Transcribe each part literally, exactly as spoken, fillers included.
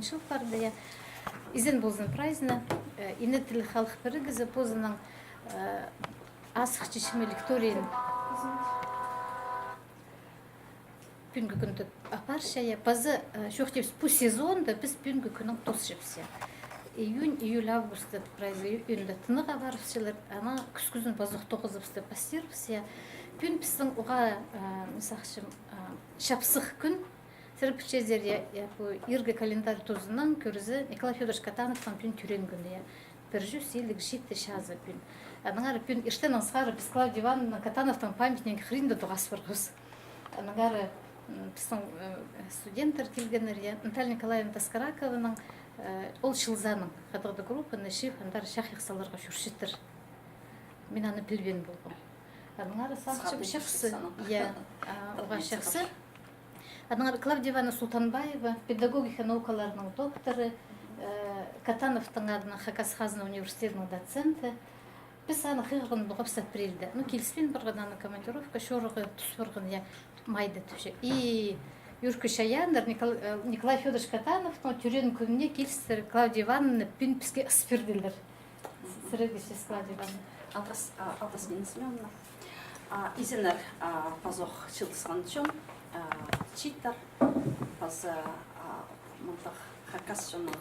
Чыл парды, я. Изен ползын прайзына, э, ине тілі халых пірігізі позының, э, азых чечімелік торийын пӱӱнгі кӱнде апарча, я. Паза, э, чоохтирбыс, пу сезонда піс пӱӱнгі кӱннең тоосчабыс, я. Июнь, июль, август прайзы ӱнде тынағ апарыбысчалар, ана кӱскӱзін пазох тоғызыбысты пастирбыс, я. Пӱӱн пістің уғаа, э, мин сағынчам, э, чапсых кӱн. Сірер пілчезер, я, я, пу иргі календарь тузынаң кӧрзе, Николай Фёдорович Катановтың пӱӱн тӧреен кӱні, я. Пір чӱс илиг читі чазы пӱӱн. Аннаңар пӱӱн иртеннең сығара піс Клавдия Ивановна Катановтың памятнигі хыринда тоғас парғабыс. Аннаңар, м, пістің, э, студенттер килгеннер, я, Наталья Николаевна Таскаракованың, э, ол чыл саның хатығда группаны чыып, андар чахайах саларға чӧрчеттір. Мин аны пілбеен полғам. Аннаңар сағынчам, чахсы, я, а, уғаа чахсы. Аннаңар Клавдия Ивановна Султанбаева, педагогика наукаларының докторы, э, Катановтың адынаң Хакас хазна университетінің доценті. Піс аны хығырған полғабыс апрельде. Ну, киліспеен парған, аны командировка чорығы тус парған, я, майда тіпче. И ӱркі чайааннар Никол-, э, Николай Фёдорович Катановтың тӧреен кӱніне килістіре Клавдия Ивановнаны пӱӱн піске ыс пирділер. Сірерге честно, Клавдия Ивановна. Алғыс, а, алғыс, Нина Семёновна. А, изеннер, а, пазох чыылысхан чон, а, чииттер, паза, а, мындағ хакас чонның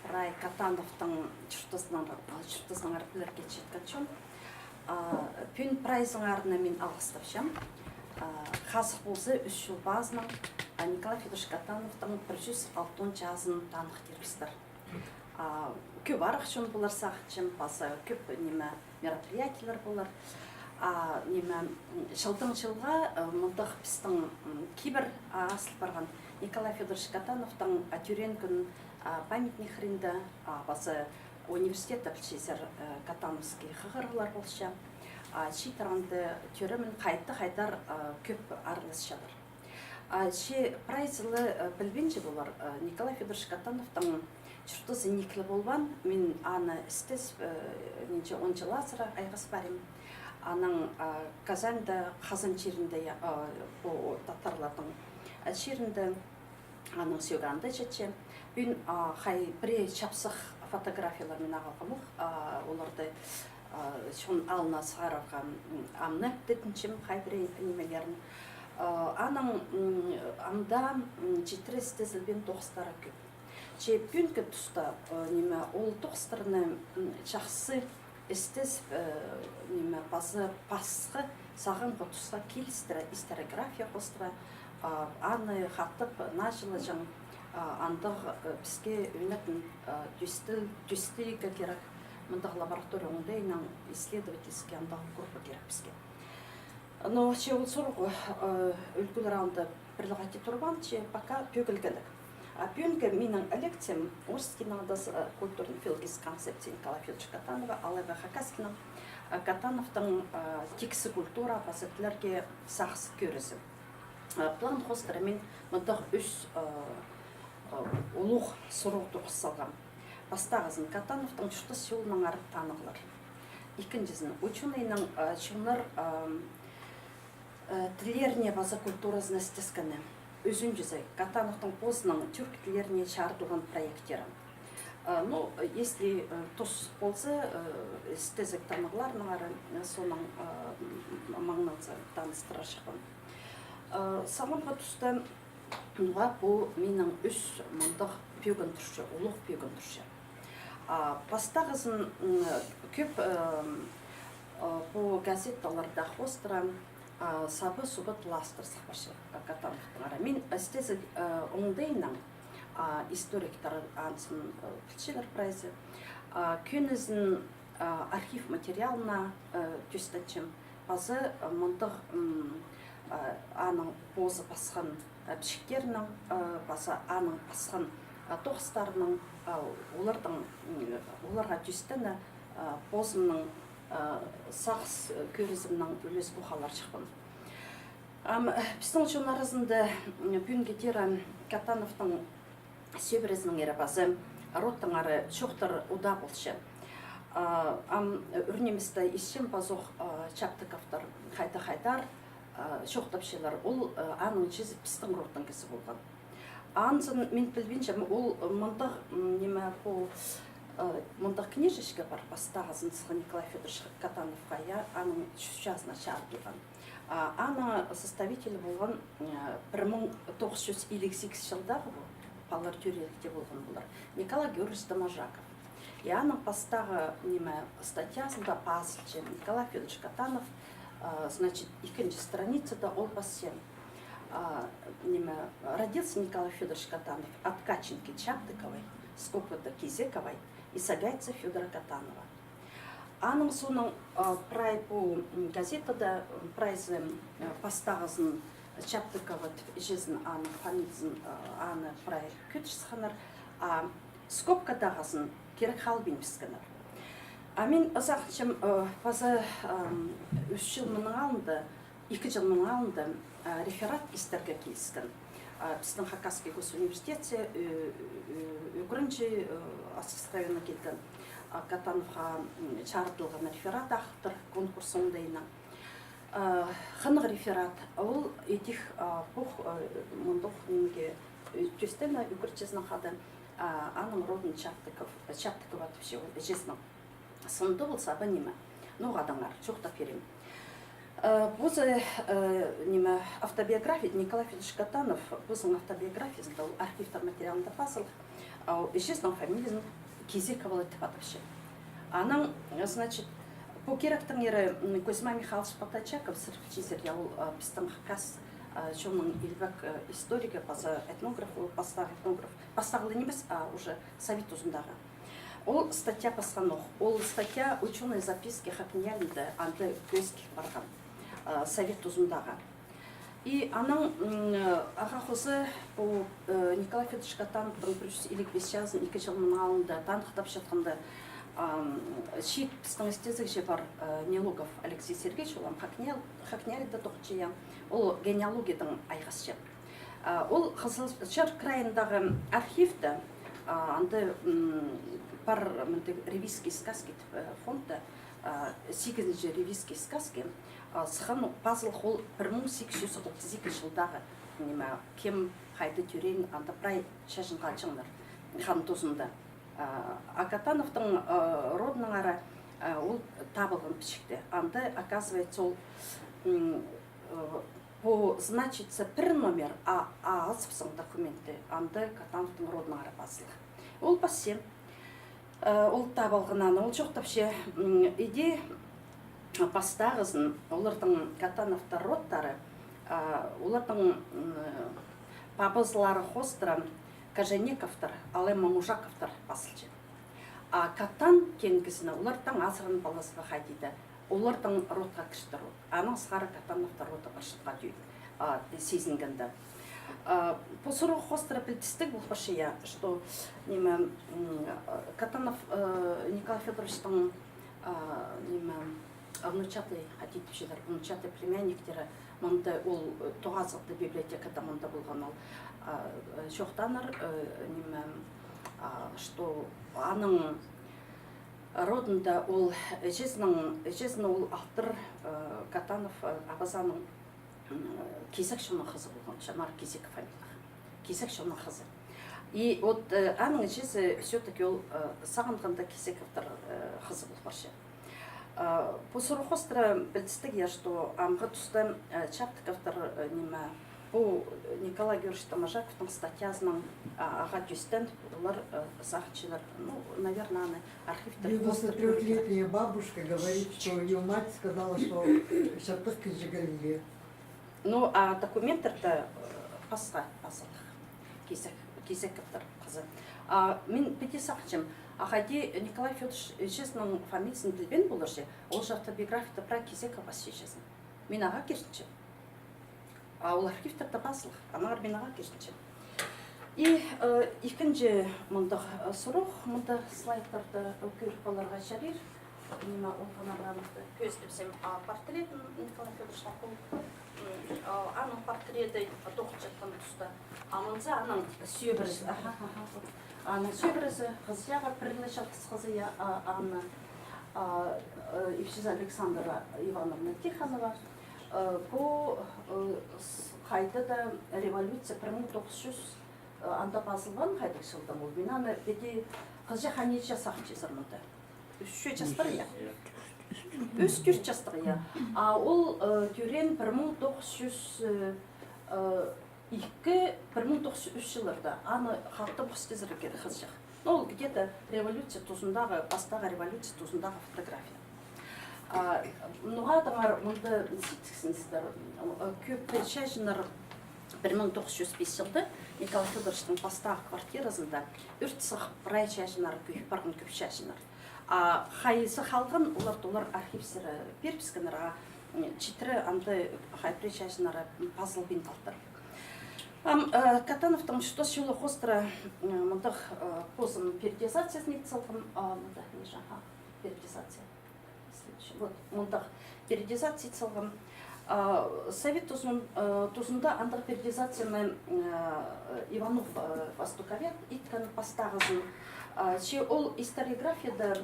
прай Катановтың чуртазынаңар, а, чуртазынаңар пілерге читкен чон. А, пӱӱн прайзыңарны мин алғыстапчам. А, хазых полза, ӱс чыл пазынаң, а, Николай Фёдорович Катановтың пір чӱс алтон чазын таныхтирбыстар. А, кӧп арах чон полар сағынчам, паза кӧп, ниме, мероприятиелер полар. А, ниме, м, чылдаң чылға, э, мындағ пістің, м, кибір, а, азыл парған Николай Фёдорович Катановтың, а, тӧреен кӱн, а, памятник хыринда, а, паза университетте, пілчезер, э, Катановский хығырығлар полча. А, чиит аранда тӧремін хайда-хайдар, а, кӧп араласчалар. А, че прайзы ла, э, пілбинче полар, э, Николай Фёдорович Катановтың чуртазы ниик ле полбаан, мин аны істезіп, э, нинҷе он чыл азыра айғас парим. Анаң, а, Казаньда, Хазан чирінде, я, а, пу татарлардың, а, чирінде, аның сӧӧгі анда читче. Пӱӱн, а, хай пірее чапсых фотографиялар мин ағылғам ох, а, оларды, а, чон алнына сығарарға, м, ам на тітінчем хай пірее нимелерін. А, анаң, м, анда, м, читіре істезілбеен тоғыстары кӧп. Че пӱӱнгі туста, э, ниме, ол тоғыстарны, м, чахсы істезіп, э, ниме, паза пасха сағамғы тусха килістіре, историография хоостыра, а, аны хатап, наа чыллаҷаң, а, андағ, э, піске ӧнетін, э, тӧстіг-, тӧстігі кирек, мындағ лаборатория оңдайынаң исследовательский андағ группа кирек піске. Но че ол сурығ, э, ӱлгӱлер алнында пір ле хати турбаан, че пока тӧгілгеннер. А пӱӱнгі минің лекциям орыс тілінең даа, э, культурно-филологическая концепция Николая Фёдоровича Катанова, алай ба хакас тілінең, э, Катановтың, э, тиксі культура паза тіллерге сағыс кӧрізі. Э, план хоостыра мин мындағ ӱс, э, э, улуғ сурығ турғыс салғам. Пастағызын, Катановтың чуртас чолынаңар танығлар. Ікінҷізін, учёнайның, э, чоннар, э, э, тіллеріне паза культуразына істескені. Ӱзінҷізі, Катановтың позының тюрк тіллеріне чарыдылған проекттері. Э, ну, если, э, тус полза, э, істезек танығларнаңар, э, соның, э, м-, маңнанза таныстырарҷыхпын. Э, сағамғы туста, ноға пу минің ӱс мындағ пӧгін турча, улуғ пӧгін турча. А, пастағызын, м, кӧп, э, э, пу газеталарда хоостыра, а, саба-суба тылаастар сых парча, а, Катановтаңар. Мин істезек, э, оңдайынаң, а, историктер анзын, э, пілчелер прайзы. А, кӧнізін, а, архив материалына, э, тӧстенчем. Паза, э, мындағ, м, э, аның позы пасхан, э, пічіктерінең, э, паза аның пасхан, э, тоғыстарынаң, э, олардың, м, оларға тӧстене, э, позымның, э, сағыс, э, кӧрізімнең ӱлес пох аларҷыхпын. Ам, э, пістің чон аразында, м, пӱӱнгі тире Катановтың сӧбірезінеңер паза родтаңар чоохтар удаа полча. А, ам, э, ӱр ниместе исчем пазох, а, Чаптыковтар хайда-хайдар, а, чоохтапчалар. Ол, а, аның чизи пістің родтың кізі полған. Анзын мин пілбинчем, ол мындағ, м, ниме, пу, э, мындағ книжечка пар, пастағызын сыххан Николай Фёдорович Катановха, я, аның чӱс чазына чарыдылған. А, аның составителі полған, э, пір муң тоғыс чӱс илиг сигіс чылдағы пу, палалар тӧреелікте полған полар, Николай Георгиевич Доможаков. И аның пастағы, ниме, статьязында пазылча Николай Фёдорович Катанов, а, значит, ікінҷі страницада ол пасча. А, ниме, родился Николай Фёдорович Катанов от Катченки Чаптыковой, скобкада Кизековой, и Сагайца Фёдора Катанова. Аның соонаң, а, прай пу, м, газетада, м, прайзы, м, пастағызын Чаптыкова тіп, іҷезін, аның фамилизін, а, аны прай кӧдір сыхханнар, а скобкадағызын кирек халбинчатханнар. А мин сағынчам, э, паза, ам, ӱс чыл мының алнында, ікі чыл мының алнында, а, реферат истерге киліскен. А, пістің Хакасский госуниверситетте, э, э, ӱгренҷі, э, Асхыс районнаң килген, а, Катановха, м, чарыдылған реферат ағылтыр конкурс оңдайынаң. А, хынығ реферат. Ол идӧк, а, пу, а, мындағ нимее, э, тӧстеен ӱгретчізінең хада, а, аның родын Чаптыков, Чаптыкова тіпче ол іҷезінің. Сынында полза, аба ниме. Ну, хадаңар, чоохтап пирем. Э, позы, э, ниме, автобиография, Николай Фёдорович Катанов, позының автобиографиязында, ол архивтер материалында пазылых, а, ол іҷезінің фамилизін Кизекова тіп адапча. Анаң, э, значит, пу киректеңер, м, Кузьма Михайлович Поточаков, сірер пілчезер, я, ол, э, пістің хакас, э, чонның илбек, э, историгі, паза этнограф, ол пастағы этнограф, пастағы ла нимес, а уже совет тузындағы. Ол статья пасханох. Ол статья «Учёные записки Хакнеялинда», анда кӧзік парған, а, совет тузындағы. И анаң, м, ағаа хоза пу, э, Николай Фёдорович Катановтың пір чӱс илиг пис чазын ікі чыл мының алнында таныхтапчатханда, ам, чиит пістің істезігҷі пар, э, Нелугов Алексей Сергеевич, ол ам Хакнеял-, Хакнеялинда тоғынча, я, ол генеалогиядаң айғасча. А, ол Хызылчар крайындағы архивте, а, анда, м, пар мындағ «Ревизские сказки» тіп, э, фондта, а, сигізінҷі «Ревизские сказки», а, сыххан пазылых ол пір муң сигіс чӱс отыс ікі чылдағы, ниме, кем хайда тӧреен, анда прай чачынғанҷаңнар хан тузында. А, а Катановтың, а, родынаңар, а, ол табылған пічікте. Анда, оказывается, ол, м, э, пу, значится, пір номер, а, а азыбысхан документте, анда Катановтың родынаңар пазылых. Ол пасча. Э, ол табылған аны, ол чоохтапча, м, иди пастағызын олардың Катановтар родтары, а, олардың, м, пабазылары хоостыра Кожевниковтар, алай Мамужаковтар пазылча. А Катан кең кізіні олар таң азыраан палазы ба хайди-да, оларның родха кірчеткен ол. Анаң сығара Катановтар роды парчатхан тӧӧй, а, сизінгенде. А, пу сурығ хоостыра пілдістіг пол парча, я, что, ниме, м, Катанов, э, Николай Фёдоровичтің, а, ниме, внучатый, а, тіпчелер, внучатый племянниктері, мында ол, э, тоғазығда, библиотекада мында полған ол, а, э, чоохтааннар, э, ниме, а, что аның родында ол іҷезінің, іҷезін ол алтыр, э, Катанов, э, абазының, м, Кизек чонның хызы полған, Чанар Кизек фамилиялығ. Кизек чонның хызы. И вот, э, аның іҷезі все-таки ол, э, сағынғанда Кизековтар, э, хызы пол парча. Э, пу сурығ хоостыра пілдістіг, я, что амғы туста, э, Чаптыковтар, э, ниме, пу Николай Георгиевич Доможаковтың статьязынаң, а, ағаа тӧстеніп, олар, э, сағынчалар, ну, наверное, аны архивтер хоостыра кӧрчелер. Девяносто трёхлетняя бабушка говорит, что её мать сказала, что, э, чатых кізі килді. Ну, а документтерде, э, пасха пазылых. Кизек, Кизековтар хызы. А мин піди сағынчам, а хайди Николай Фёдорович іҷезінің фамилизін пілбеен полар чи, ол же автобиографияда прай Кизеков пасча іҷезін. Мин ағаа киртінчем. А ол архивтерде пазылых, аннаңар мин ағаа киртінчем. И, э, ікінҷі мындағ, э, сурығ, мында слайдтарда, э, кӧріп аларға чарир. Ниме, ол фонограммада кӧзідібізем, а, портретін Николай Фёдоровичтің, ол, м, а, аның портреті тоғынчатхан туста. А мынзы аның сӧбірезі. Аха, аха, вот. Аның сӧбірезі, хызы, я, пір ле чалғыс хызы, я, а, аны, а, э, ипчізі Александра Ивановна Тихонова. Э, пу, э, с-, хайда-да революция пір муң тоғыс чӱс Анда пазылған хайдағ чылдаң ол. Мин аны піди хызыҷах ниҷе сағынчазар мында. Ӱс час пар, я? Ӱс-тӧрт частығ, я. А ол, э, тӧреен пір муң тоғыс чӱс, э, э, ікі, пір муң тоғыс чӱс ӱс чылларда. Аны хатап пастазар кирек хызыҷах. Ну, ол где-то революция тузындағы, пастағы революция тузындағы фотография. А, ноға адаңар мында ситіксінзер, э, кӧп чазынар пір муң тоғыс чӱс пис чылда Николай Фёдоровичтің пастағы квартиразында ӧрт сығып, прай чазынар кӧйіп парған, кӧп чазынар. А хайзы халған, олар, олар архивсер, э, пирібіскеннер, а, м, читіре анда хай пірее чазынар, м, пазылбин халтыр. Ам, э, Катановтың чуртас чолы хоостыра, м, мындағ, э, позым периодизациясын ит салғам, а, мындағ, не, аха, периодизация. Следующий. Вот, мындағ периодизация ит салғам. А, совет тузын-, э, тузында андағ периодизацияны, э, Иванов, э, востоковед иткен пастағызын. А, че ол историографияда,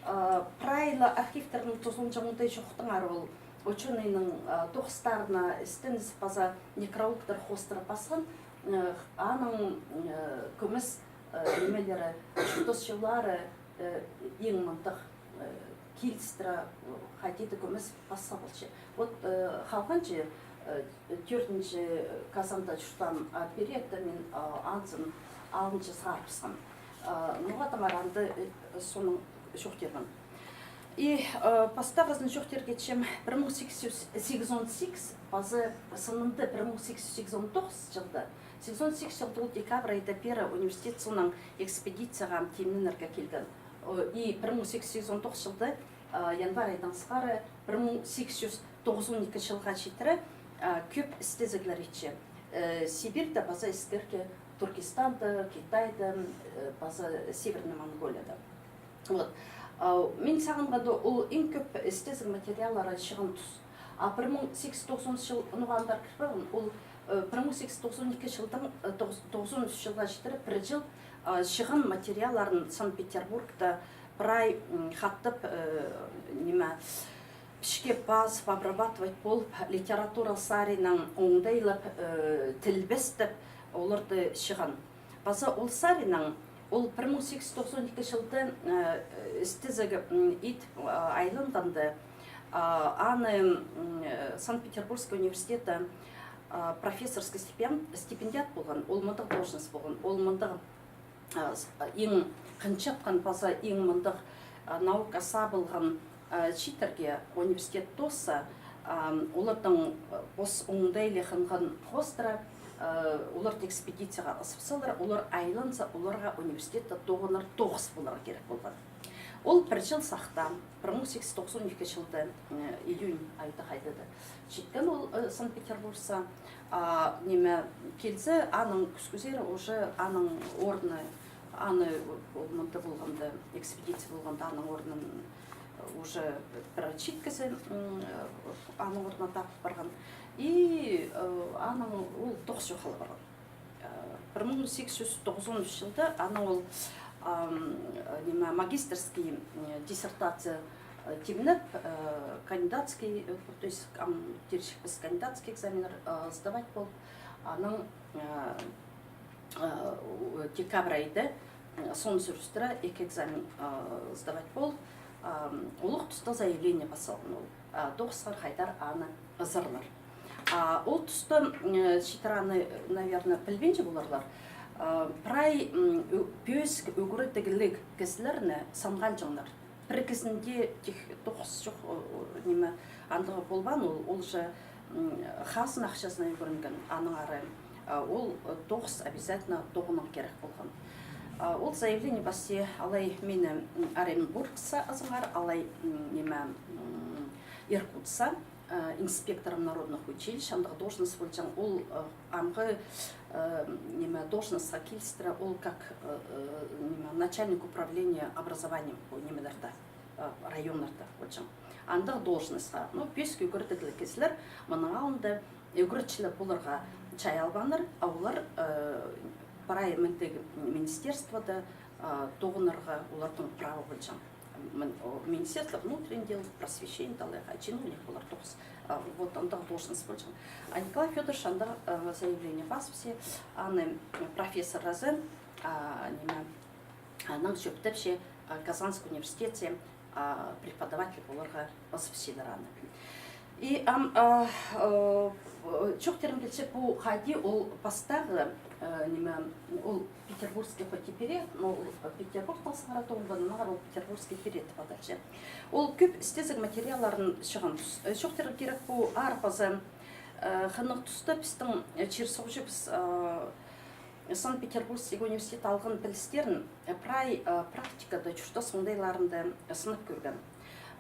э, прай ла архивтернің тузаланҷаң оңдай чоохтаңар ол учёныйның, э, тоғыстарына істенізіп паза некрологтар хоостыра пасхан, э, аның, э, кӧмес, э, нимелері, чуртас чоллары, э, иң мындағ, э, килістіре, э, хайди-да кӧмес пасха полча. Вот, э, халғанҷы, э, тӧртінҷі Казанда чуртаан, а, периодта мин, а, анзын алынҷа сығарыбысхам. А, ноға адаңар анда, э, соның чоохтирбын. И, э, пастағызын чоохтирға итчем, пір муң сигіс чӱс сигізон сигіс, паза сынында пір муң сигіс чӱс сигізон тоғыс чылда, сигізон сигіс чылда ол декабрь айда пеер университет соонаң экспедицияға тимненерге килген. О, и пір муң сигіс чӱс сигізон тоғыс чылда, а, январь айдаң сығара, пір муң сигіс чӱс тоғызон ікі чылға читіре, а, кӧп істезіглер итче. Э, Сибирьде паза искерге Туркестанда, Китайда, э, паза Северный Монголияда. Вот. А, мин сағынғанда, ол иң кӧп істезіг материаллары чыған тус. А пір муң сигіс чӱс тоғызон чыл ноға андар кір парған, ол, э, пір муң сигіс чӱс тоғызон ікі чылдаң, э, тоғыз-, тоғызон ӱс чылға читіре пір чыл, а, чыған материалларын Санкт-Петербургта прай, м, хатап, э, ниме, пічікке пазып, обрабатывать полып, литература саринаң оңдайлап, э, тілбестеп, оларны чыған. Паза ол саринаң, ол пір муң сигіс чӱс тоғызон ікі чылда, э, істезіг, м, ит, а, айланғанда, а, аны, м, э, Санкт-Петербургский университетте, а, профессорский стипен-, стипендиат полған, ол мындағ должность полған, ол мындағ, а, с-, а, иң хынчатхан паза иң мындағ, а, наука сабылған, а, чииттерге университет тооза, а, оларның, а, пос оңдайлығ хынған хоостыра, а, олар экспедицияға ызып салар, олар айланза, оларға университетте тоғынар тоғыс поларға кирек полған. Ол пір чыл сахта, пір муң сигіс чӱс тоғызон ікі чылда, э, июнь айда хайда-да читкен ол, э, Санкт-Петербургса. А, ниме, килзе, аның кӱскӱзері уже, аның орны, аны, ол мында полғанда, экспедиция полғанда, аның орнын уже пір чиит кізі, м, э, аның орнын тап парған. И, э, аның ол тоғыс чоғыл парған. Э, пір муң сигіс чӱс тоғызон ӱс чылда аның ол, ам, ниме, магистерский, м, диссертация, э, тимнеп, э, кандидатский, э, то есть, ам, тирчекпіс кандидатский экзаменнер, э, сдавать полып, аның, э, э, декабрь айда, э, соон сӱрістіре ікі экзамен, э, сдавать полып, ам, улуғ туста заявление пас салған ол. А, тоғысхар хайдар аны ызарлар. А, ол туста, м, э, чииттер аны, наверное, пілбинче поларлар. А, прай, м, ӧ-, пӧзік ӱгредігліг кізілерні санғанҷаңнар. Пір кізінде тик тоғыс чох, о, о, ниме, андағ полбаан, ол, ол же, м, хазна ахчазына ӱгренген, аннаңар, а, ол, э, тоғыс обязательно тоғынарға кирек полған. А, ол заявление пасча алай мині, м, Оренбургса азыңар, алай, м, ниме, м, Иркутса, э, инспектором народных училищ, андағ должность полҷаң. Ол, э, амғы, э, ниме, должностьха килістіре, ол как, э, э, ниме, начальник управления образованием, ол нимелерде, э, районнарда полҷаң. Андағ должностьха, ну, пӧзік ӱгредігліг кізілер, мының алнында ӱгретчілер поларға чайалбааннар, а олар, э, прай мындағ министерствода, э, тоғынарға олардың правы полҷаң. Мин-, о, Министерство внутренних дел, просвещение, талайға чиновник полар тоғыс. А, вот андағ должность полҷаң. А Николай Фёдорович андағ, э, заявление пазыбысча, аны профессор Розен, а, ниме, анаң чӧптепче, а, Казанский университетте, а, преподаватель поларға пазыбысчалар аны. И ам, а, э, чоохтирым килче, пу хайди ол пастағы, э, ниме, ол петербургский хоть и период, но ол Петербургтаң сығара тоғынған, аннаңар ол петербургский период тіп адалча. Ол кӧп істезіг материалларын чыған тус. Э, чоохтирға кирек, пу аар паза, э, хынығ туста пістің, э, чир-суғҷыбыс, э, Санкт-Петербургский университет алған пілістерін, э, прай, э, практикада, чуртас оңдайларында, э, сынап кӧрген.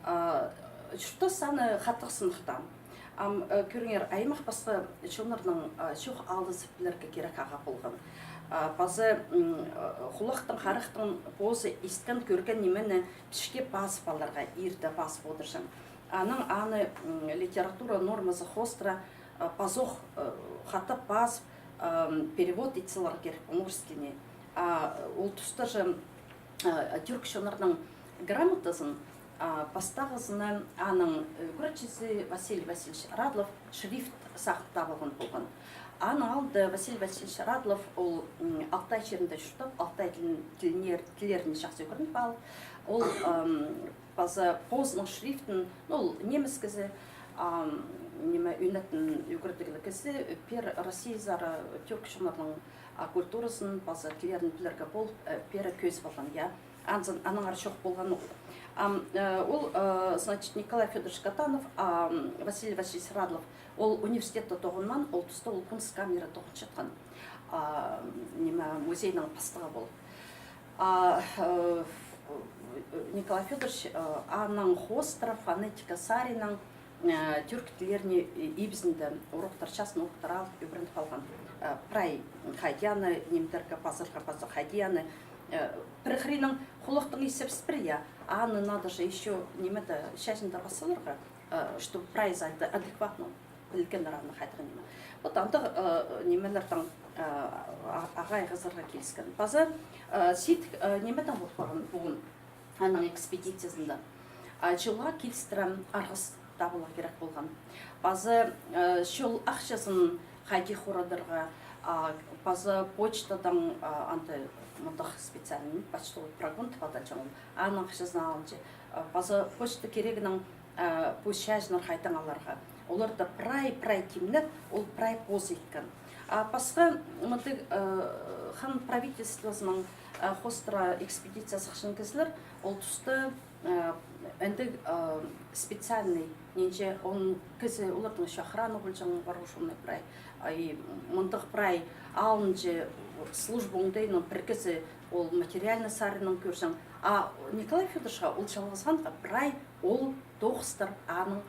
Э, чуртас аны хатығ сыныхтаан. Ам, э, кӧріңер, аймах пасха чоннарнаң, э, чоох алызып пілерге кирек ағаа полған. Э, паза, м, э, хулахтаң, харахтаң позы исткен, кӧрген нимені пічікке пазып аларға, ирте пазып одырҷаң. Анаң аны, м, литература нормазы хоостыра, э, пазох, э, хатап пазып, ам, перевод итчелер кирек, пу орыс тіліне. А ол туста же, а, тюрк чоннарның грамотазын, а, пастағызына аның, э, ӱгретчізі Василий Васильевич Радлов шрифт сағын табылған полған. Аның алнында Василий Васильевич Радлов ол, м, Алтай чирінде чуртап, алтай тілін, тілінер-, тіллерін чахсы ӱгреніп алып, ол, ам, паза позының шрифтін, ну, ол немец кізі, ам, ниме, ӱнетін ӱгредіглі кізі, пеер Россиязар тюрк чоннарның, а, культуразын паза тіллерін пілерге полып, э, пеер кӧзіп алған, я. Анзын аннаңар чох полған ол. Ам, э, ол, э, значит, Николай Фёдорович Катанов, ам, Василий Васильевич Радлов, ол университетте тоғынмаан, ол туста ол Кунсткамера тоғынчатхан. А, ниме, музейнің пастығы полып. А, э, Николай Фёдорович, э, аның хоостыра фонетика саринаң, э, тюрк тіллеріне, э, ибізінде уроктар, частный уроктар алып ӱгреніп алған. Э, прай хайди аны нимдерге пазарға, паза хайди аны, э, пір хыринаң хулахтаң истебіс пір, я, аны надо же ещё нимеде, чазындар пас саларға, э, чтобы прайзы ады адекватно пілгеннер аны хайдағ ниме. Вот андағ, э, нимелердең, э, а-, ағаа ызарға киліскен. Паза, э, сидік, э, нимедең пол парған пу аның экспедициязында. А, чолға килістіре арғыс табыларға кирек полған. Паза, э, чол ахчазын хайди хорадарға, а, паза почтадаң, а, анда мындағ специальный почтовый прогон тіп адалчаң ол. Аның ахчазын алынча. А, паза почта кирегінең, а, пу чазыннар хайдаң аларға. Оларны прай, прай тимнеп, ол прай позы иткен. А пасха мындағ, э, хан правительствозының, э, хоостыра экспедиция сыхчаң кізілер, ол туста, э, андағ, э, специальный, нинҷе, он кізі, оларның ещё охрана полҷаң, вооружённый прай. А и мындағ прай алынҷа служба оңдайынаң пір кізі ол материальный саринаң кӧрҷең. А Николай Фёдоровичке ол чалғызғанға прай ол тоғыстар аның,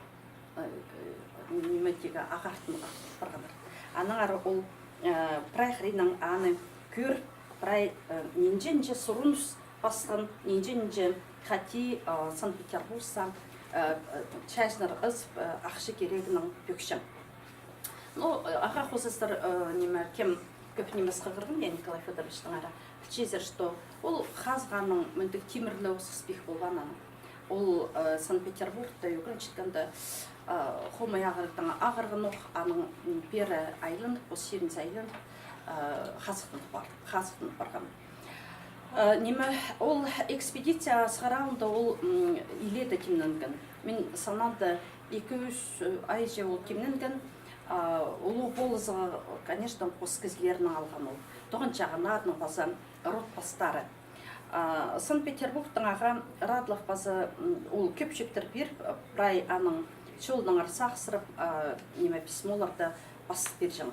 э, э, ниме тигі, ағартын парғаннар. Аннаңар ол, э, прай хыринаң аны кӧр, прай, э, нинҷе-нинҷе сурыныс пасхан, нинҷе-нинҷе хати, э, Санкт-Петербургса, э, э, чазыннар ызып, э, ахча кирегінең пӧкчең. Ну, э, ағаа хозазар, э, ниме, кем кӧп нимес хығырған, я, Николай Фёдоровичтеңер. Пілчезер, что ол хазғанның мындағ тимірліг успех полбаан аның. Ол, э, Санкт-Петербургта ӱгренчеткенде, э, хомай ағырығдаң ағырған ох, аның, м, пеер айланып, пос чирінзер айланып, э, хазыхтанып пар-, хазыхтанып парған. Э, ниме, ол экспедиция сығара алнында ол, м, илееде тимненген. Мин санаам, ікі-ӱс, э, айҷа ол тимненген. А, улуғ полызығ, конечно, пос кізілерінең алған ол. Тоғынҷаңнарның паза род пастары. А, Санкт-Петербургтаң ағаа Радлов паза, м, ол кӧп чӧптер пиріп, прай аның чолынаңар сағыссырап, а, ниме, письмоларны пас пирҷең.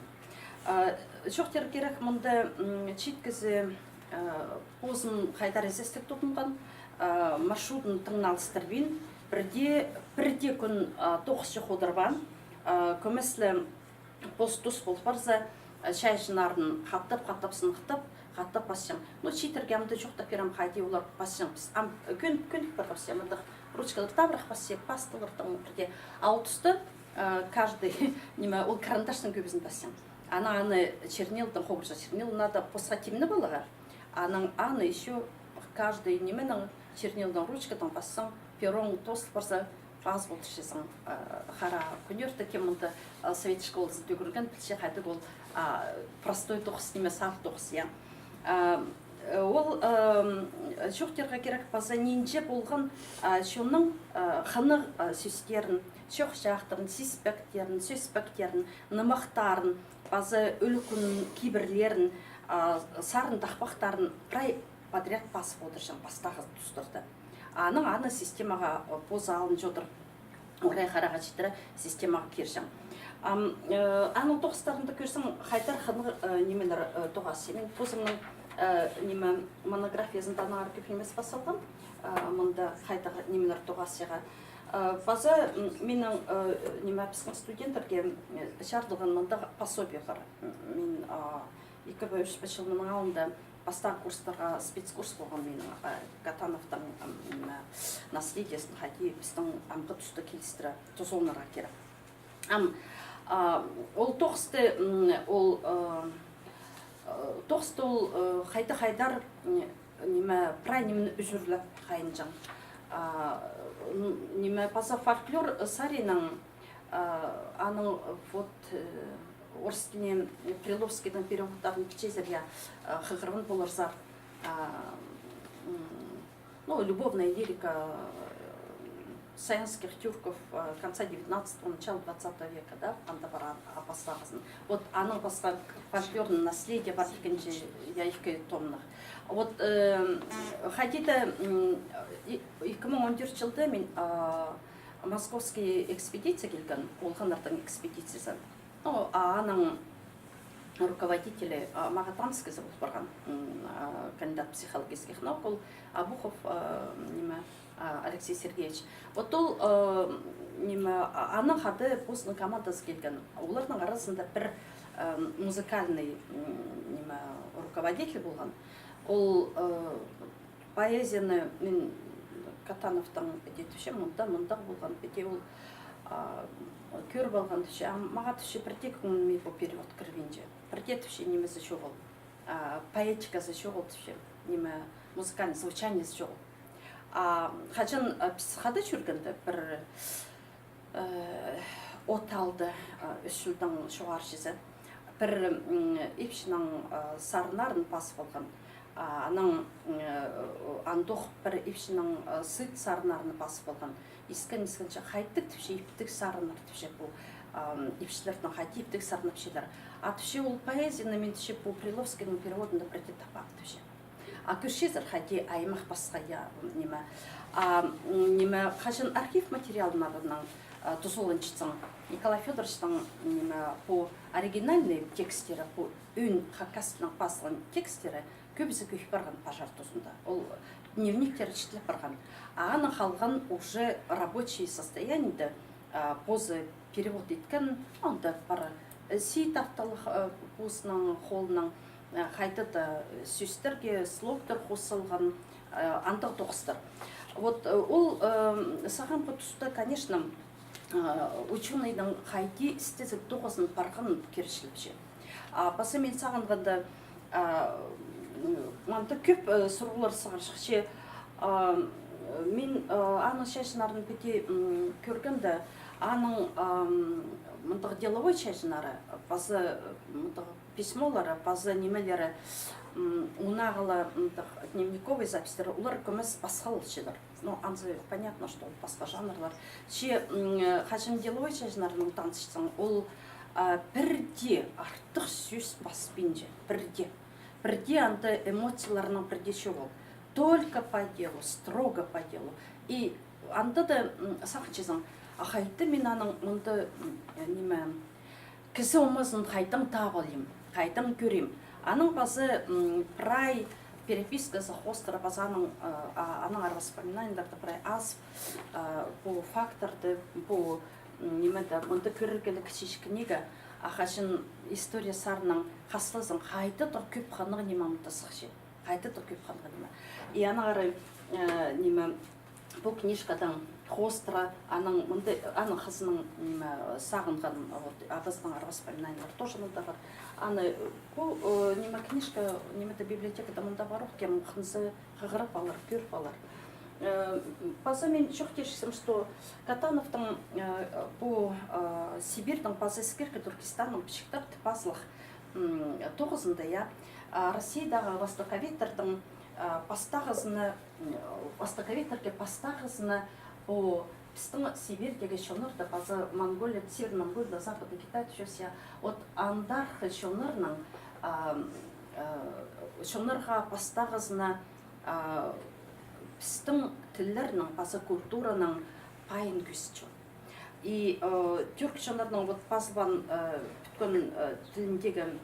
А, чоохтирға кирек, мында, м, чиит кізі, а, позын хайдар ізестіг тудынған, а, маршрудын тың алыстырбин, пірдее, пірдее кӱн, а, тоғысчах одырбаан, а, кӧмес ле пос-тус пол парза, а, чазыннарын хатап, хатап сыныхтап, хатап пасчаң. Ну, чииттерге амды чоохтап пирем, хайди олар пасчаң. Піс ам кӧн-, кӧнік пар пасчаң, мындағ ручкалар табырах пасча, пастылар там пірдее. А ол туста, а, каждый, ниме, ол карандашнаң кӧбізін пасчаң. Анаң аны чернилдаң, хобырҷах чернил, надо посха тимнеп аларға. Анаң аны ещё каждый нименең чернилдаң, ручкадаң пассаң, пероң тоозыл парза, пазып одырчазың. Э, хара кӱннерде кем мында, э, совет школазында ӱгренген, пілче, хайдағ ол, а, простой тоғыс нимес, сар тоғыс, я. А, э, ол, эм, чоохтирға кирек паза нинҷе полған, а, чонның, а, хынығ, а, сӧстерін, чоохчахтарын, сиспектерін, сӧспектерін, нымахтарын, паза ӱлӱкӱн кибірлерін, а, сарын тахпахтарын прай подряд пазып одырҷаң пастағы тустарда. Анаң аны системаға, э, позы алынча одыр. Орай харағ читіре системаға кирҷең. Ам, э, аның тоғыстарында кӧрзең, хайдар хынығ, э, нимелер, э, тоғасча. Мин позымның, э, ниме, монографиязында аннаңар кӧп нимес пас салғам, э, мында хайдар нимелер тоғасчаға. Э, паза, м, минің, э, ниме, пістің студенттерге, э, чарыдылған мында пособие пар. М, мин, а, ікі бе, ӱс пе чыл мының алнында пастағы курстарға спецкурс полған минің, а, Катановтың, м, ниме, наследиезін хайди пістің амғы туста килістіре тузаланарға кирек. Ам, а, ол тоғысты, м, ол, а, а, тоғысты ол, а, хайда-хайдар, м, ниме, прай нимені ӱзӱрлеп хайынҷаң. А, м, ниме, паза фольклор саринаң, а, аның вот, э, орыс тіліне Приловскийдің переводтарын пілчезер, я, а, хығырған поларзар. А, м, ну, любовная лирика, э, саянских тюрков, э, конца девятнадцатого, начала двадцатого века, да, анда пар, а, пастағызын. Вот аның пасха фольклорный наследие пар тікінҷе, я, ікі томнығ. Вот, э, хайди даа, м, и-, ікі муң он тӧрт чылда мин, а, московский экспедиция килген, олғаннарның экспедициязы. Ну, а аның руководителі, а, мағаа таныс кізі пол парған, м, а, кандидат психологических наук, ол Обухов, а, ниме, а, Алексей Сергеевич. Вот ол, а, ниме, а, аның хада позының командазы килген. Оларның аразында пір, а, музыкальный, м, ниме, руководитель полған. Ол, а, поэзияны мин Катановтың піди тіпчем, мында, мындағ полған, піди ол, а, кӧріп алған тіпче, а мағаа тіпче, пірдее кӧңніме пу перевод кірбинче. Пірдее тіпче, нимезі чоғыл. А, поэтиказы чоғыл тіпче. Ниме, музыкальный звучаниезі чоғыл. А хаҷан, а, піс хада чӧргенде, пір э, от алды, э, ӱс чылдаң чоғарҷызы. Пір, м, ипчінің, э, сарыннарын пазып алған. А, анаң, м, э, андох пір ипчінің, э, сыйт сарыннарын пазып алған. Искен-искенче, хайдағ тіпче, иптіг сарыннар тіпче пу, ам, ипчілернің хайди иптіг сарнапчалар. А тіпче ол поэзияны мин тіпче пу Приловскийның переводында пірдее таппаам тіпче. А кӧрчезер, хайди аймах пасха, я, ниме. А, м, ниме, хаҷан архив материалларынаң, а, тузаланчатсаң, Николай Фёдоровичтің, ниме, пу оригинальный тексттері, пу ӧӧн хакас тілінең пазылған тексттері кӧбізі кӧй парған пажар тузында. Ол дневниктері читіліп парған. А анаң халған уже рабочий состояниеде, а, позы перевод иткен, анда пар, э, сыйт аттығ, э, позының холынаң, э, хайдағ-да, э, сӧстерге слогтар хозылған, э, андағ тоғыстар. Вот, э, ол, э, сағамғы туста, конечно, э, учёныйның хайди істезіг тоғызын парғанын киречілепче. А паза мин сағынғанда, а, м, мында кӧп, э, сурығлар сығарҷых чи, а, мин, а, аның чачыннарын піди, м, кӧргенде, аның, ам, мындағ деловой чачыннары, паза, мындағ письмолары, паза нимелері, м, мынағыла, мындағ дневниковый записьтері, олар кӧмес пасхалалчалар. Ну, анзы понятно, что ол пасха жанрлар. Че, м, хаҷан деловой чачыннарынаң танысчаң, ол, а, пірдее артых сӧс паспинча, пірдее. Пірдее анда эмоцияларынаң пірдее чоғыл. Только по делу, строго по делу. И анда даа, м, сағынчазың, а хайди мин аның мында, м, ниме, кізі омазын хайдаң таап алим, хайдаң кӧрим. Аның паза, м, прай переписказы хоостыра паза аның, а, а, аннаңар воспоминаниелерде прай азып, а, пу фактарды, пу, м, ниме дее, мында кӧрерге ле кічіҷек книга, а хаҷан история саринаң хаслазаң, хайдағ-да кӧп хынығ ниме мында сыхча. Хайдағ-да кӧп хынығ ниме. И аннаңар, э, ниме, пу книжкадаң хоостыра, аның мында, аның хызының, ниме, сағынған, вот, адазынаңар воспоминаниелер тоже мында пар. Аны, пу, э, ниме, книжка, ниме дее, библиотекада мында пар ох, кем хынза хығырып алар, кӧріп алар. Э, паза мин чоохтирчам, что Катановтың, э, пу, э, Сибирьдің паза Іскеркі Туркестанның пічіктер тіп пазылығ, м, тоғызында, я, а, Россиядағы востоковедтернің, а, пастағызына, м, востоковедтерге пастағызына пу пістің Сибирьдегі чоннарны паза Монголия, Северный Монголия, Западный Китай тіпчебіс, я, вот андархы чоннарның, а, э, чоннарға пастағызына, а, пістің тіллернің паза культураның пайын кӧзітче. И, э, тюрк чоннарның вот пазылбаан, э, пӱткен, э, тіліндегі,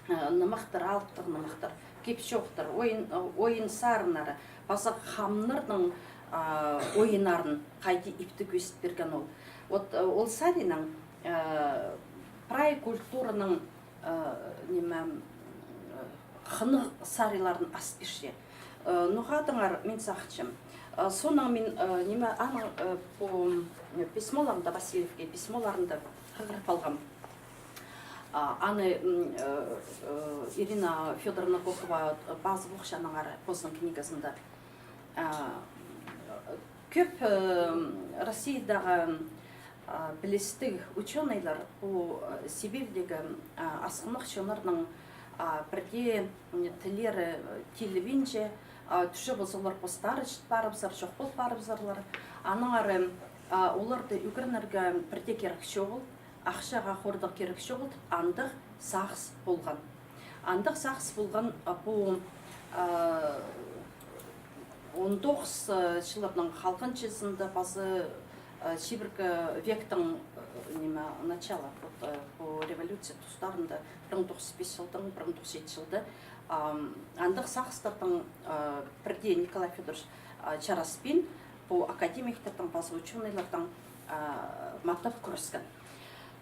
э, нымахтар, алыптығ нымахтар, кип-чоохтар, ойын, э, ойын-сарыннары, паза хамнарның, а, ойыннарын хайди ипти кӧзіт пирген ол. Вот, э, ол саринаң, э, прай культураның, э, ниме, м, хынығ сариларын ас пирче. Э, ноға адаңар мин сағынчам. Э, соонаң мин, э, ниме, аның, э, пу, м, письмоларында, Васильевке письмоларында хығырып алғам. А, аны, м, э, э, Ирина Фёдоровна Кохова, э, пазып охча аннаңар позының книгазында. А, кӧп, э, Россиядағы, а, пілістіг учёныйлар пу, э, Сибирьдегі, а, асхынах чоннарның, а, пірдее, м, тіллері, э, тилібинче, а, тӱзе полза, олар постары чіт парыбызар, чох пол парыбызарлар. Аннаңар, а, оларды ӱгренерге пірдее кирек чоғыл, ахчаға хордығ кирек чоғыл тіп, андағ сағыс полған. Андағ сағыс полған, а, пу, а, он тоғыс, а, чылларның халғанҷызында паза, а, чибіргі вектің, а, ниме, начало, вот, а, пу революция тустарында, пір муң тоғыс чӱс пис чылдың, пір муң тоғыс чӱс читі чылда, а, андағ сағыстарның, а, пірдее Николай Фёдорович, а, чараспин, пу академиктернің, паза учёныйларның, а, матап кӱрескен.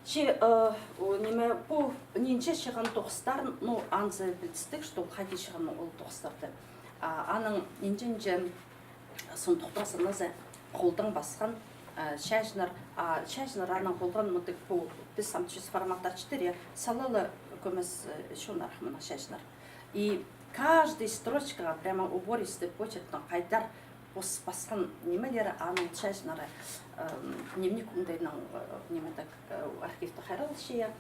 Че, э, о, ниме, пу нинҷе чыған тоғыстарын, ну, анзы пілдістіг, что ол хайди чыған ол тоғыстарды. А, аның нинҷе-нинҷе сундухтазын азы холдаң пасхан, а, чачыннар, а, чачыннар аның холдаң мындағ пу, піс ам чӱс форматта читіре, салала кӧмес, э, чоннар мына чачыннар. И каждый строчкаға прямо убористый почерктең хайдар пос-, пасхан нимелері, аның чачыннары, эм, дневник оңдайнаң, э, ниме тек, э, архивте хайралча.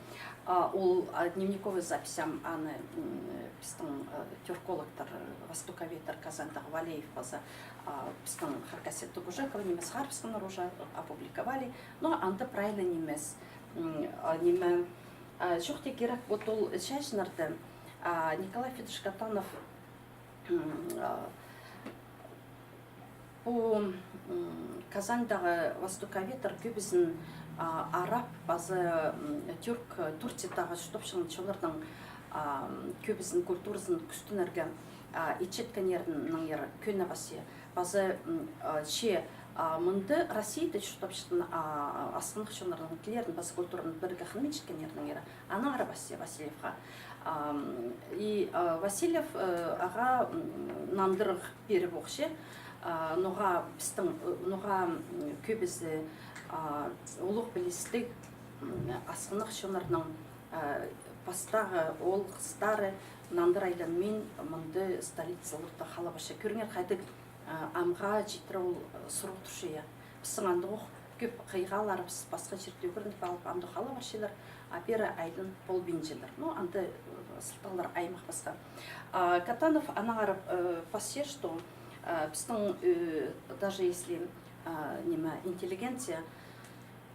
А, ол, а, дневниковый запись ам аны, м, пістің, э, тюркологтар, э, востоковедтер Казаньдағы Валеев паза, а, пістің Хакасия Тугужекова ниме сығарыбысханнар, уже опубликовали. Но анда прай ла нимес, м, а, ниме, а, чоохтирға кирек, вот ол чачыннарды, а, Николай Фёдорович Катанов, м, а, пу, м, Казаньдағы востоковедтер кӧбізін, а, араб паза, м, тюрк, Турциядағы чуртапчатхан чоннарның, а, кӧбізін культуразын кӱстенерге, а, итчеткеннернеңер кӧні пасча. Паза, м, а, че, а, мында Россияда чуртапчатхан, а, асхынах чоннарның тіллерін паза культуразын пірге хынминчеткеннернеңер, аннаңар пасча Васильевха. Ам, и, а, Васильев, э, ағаа, м, нандырығ пиріп охча, а, ноға пістің, э, ноға, м, кӧбізі, а, улуғ пілістіг, м, асхынах чоннарның, а, пастағы оолғыстары нандыра айланмин, мында столицаларда хала парча. Кӧріңер, хайдағ, а, амға читіре ол, э, сурығ турча, я. Пістің андағ ох кӧп хыйғаларыбыс пасха чирде ӱгреніп алып, андағ хала парчалар, а пеер айлан полбинчалар. Ну, анда, э, сылтағлар аймах пасха. А Катанов аннаңар, э, пасча, что, э, пістің, э, даже если, а, ниме, интеллигенция,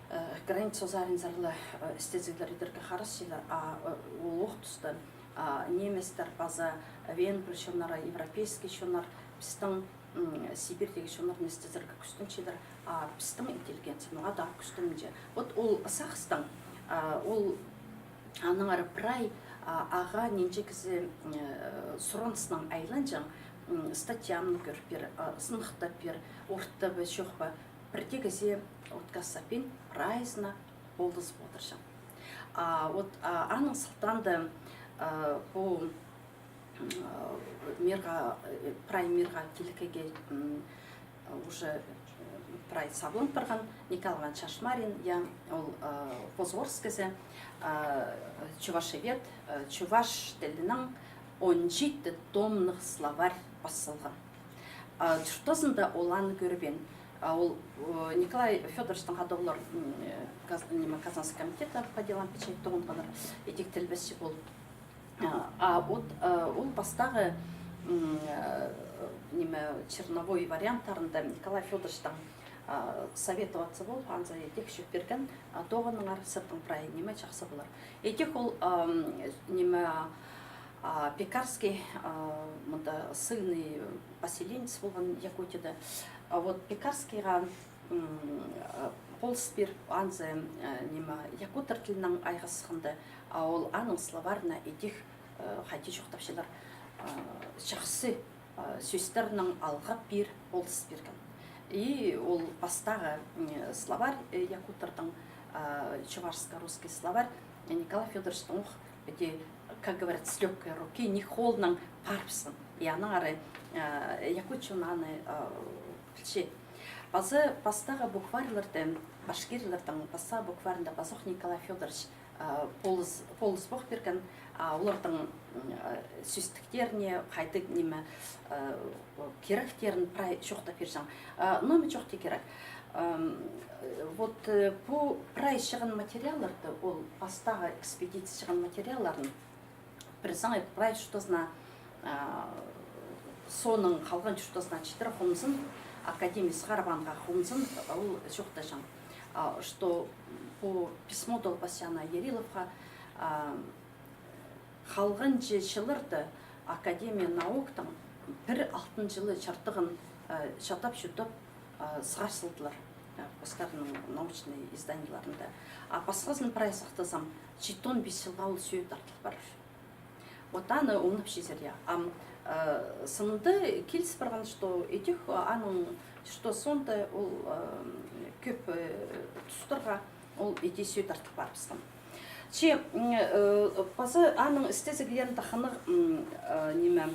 э, граница узаринзар ла, э, істезіглер идерге харасчалар, а, э, ол ох туста, а, немецтер паза венгр чоннары, европейский чоннар пістің, м, Сибирьдегі чоннарны істезерге кӱстенчелер, а пістің интеллигенция ноға даа кӱстенминче. Вот ол сағыстаң, а, ол аннаңар прай, а, ағаа нинҷе кізі, э, сураныснаң айланҷаң, м, статьямны кӧр пир, а, сыныхтап пир, орта ба, чох па, пірдее кізі отказ саппин, прайзына полызып одырҷаң. А вот, а, аның сылтаанда, а, пу, м, а, мирға, э, прай мирға килкеге, м, уже, э, прай сабланып парған Николай Иванович Ашмарин, я, ол, а, позы орыс кізі, а, чувашевед, а, чуваш тілінең он читі томнығ словарь пас салған. А чуртазында ол аны кӧрбеен. А ол, э, Николай Фёдоровичтің хада олар, м, э, Каз-, ниме, Казанский комитет по делам печати тоғынғаннар, идӧк тілбесчі пол. А, а вот, э, ол пастағы, м, э, ниме, черновой варианттарында Николай Фёдоровичтің, а, советоваться пол, анзы идӧк чӧп пирген, а, тоғыныңар, сірернің прай ниме чахсы полар. Идӧк ол, ам, ниме, а, Пекарский, а, мында ссыльный поселенец полған Якутияда. А вот Пекарскийға, м, а, полыс пир, анзы, а, ниме, якуттар тілінең айғасханда, а ол аның словарына идӧк, а, хайди чоохтапчалар, а, чахсы, а, сӧстернең алғап пир полыс пирген. И ол пастағы, м, словарь, э, якуттарның, а, чувашско-русский словарь, Николай Фёдоровичтің ох, піди, как говорят, с лёгкой руки, ниик холынаң парыбысхан. И аннаңар, э, якут чон аны, э, пілче. Паза пастағы букварьларда, башкирлернің пастағы букварьында пазох Николай Фёдорович, э, полыс, полыс пох пирген, а, оларның, м, э, сӧстіктеріне, хайдағ ниме, э, киректерін прай чоохтап пирҷең. Э, номи чоохтирға кирек. Ам, э, вот, э, пу прай чыған материалларны, ол пастағы экспедиция чыған материалларын, пір саңай прай чуртазына, а, соонаң халған чуртазына читіре хомзын, академия сығарыбаанға хомзын, ол чоохтаҷаң. А, что пу письмо толбасчана Яриловха, а, халғанҷы чылларда Академия науктың пір алтын чылы чардығын, э, чатап-чутап, э, сығар салдылар, э, постарының научный изданиелерінде. А пасхазын прай сахтазам, читон пис чылға ол сӧӧ тартыл парар. Вот аны оңнапчазар, я. Ам, э, сынында киліс парған, что идӧк аның чуртазында ол, э, кӧп, э, тустарға ол иди сӧӧ тартыл парыбысхан. Че, м, э, паза аның істезіглерінде хынығ, м, э, ниме,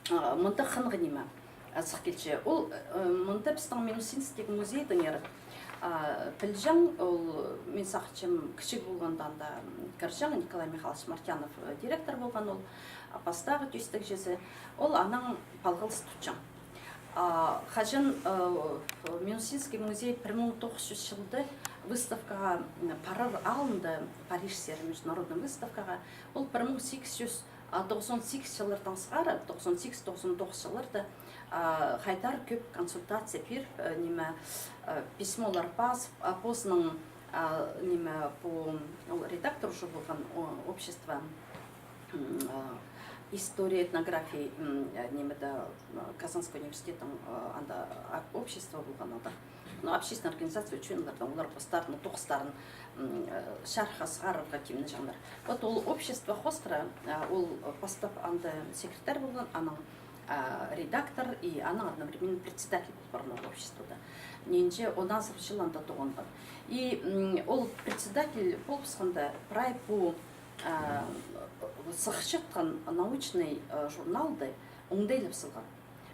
а, мындағ хынығ ниме, а, сых килче. Ол, э, мында пістің Минусинский музейдеңер, а, пілҷең, ол, мин сағынчам, кічіг полғанда анда, м, кірҷең, Николай Михайлович Мартьянов, э, директор полған ол, а, пастағы тӧстегҷізі, ол анаң палғалыс тутчаң. А, хаҷан, э, Минусинский музей пір муң тоғыс чӱс чылда выставкаға, м, парар алнында Парижсер международный выставкаға, ол пір муң сигіс чӱс, а, тоғызон сигіс чыллардаң сығара, тоғызон сигіс, тоғызон тоғыс чылларда, а, хайдар кӧп консультация пиріп, э, ниме, э, письмолар пазып, а, позының, а, ниме, пу, ол редактор уже полған, о, общество, м, а, история, этнографии, м, э, нимеде, э, Казанский университеттің, э, анда, а, общество полған анда. Ну, общественная организация учёныйларның, олар постарының тоғыстарын, м, э, чарыхха сығарарға тимнеҷеңнер. Вот ол общество хоостыра, э, ол, э, пастап анда секретарь полған, анаң, э, редактор и анаң одновременно председатель пол парған ол обществода. Нинҷе он азыр чыл анда тоғынған. И, м, ол председатель полыбысханда прай пу, э, сыхчатхан научный, э, журналды оңдайлап салған.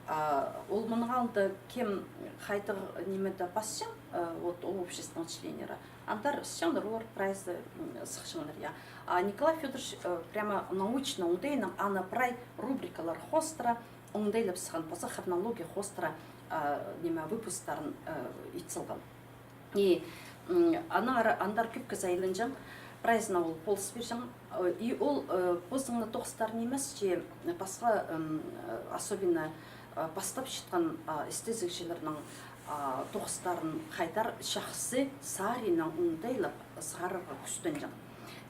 А, ол мының алнында кем хайдағ нимеде пасчаң, э, вот, ол обществоның членнері. Андар ысчаңнар, олар прайзы, м, сыхчаңнар, я. А Николай Фёдорович, э, прямо научно оңдайнаң аны прай рубрикалар хоостыра оңдайлап салған, паза хронология хоостыра, э, ниме, выпусктарын, э, ит салған. И, м, аннаңар андар кӧп кізі айланҷаң, прайзына ол полыс пирҷең. Э, и ол, э, позының тоғыстарын нимес, че пасха, м, э, особенно, э, пастап чатхан, а, істезігҷілернің, а, тоғыстарын хайдар чахсы саринаң оңдайлап сығарарға кӱстенҷең.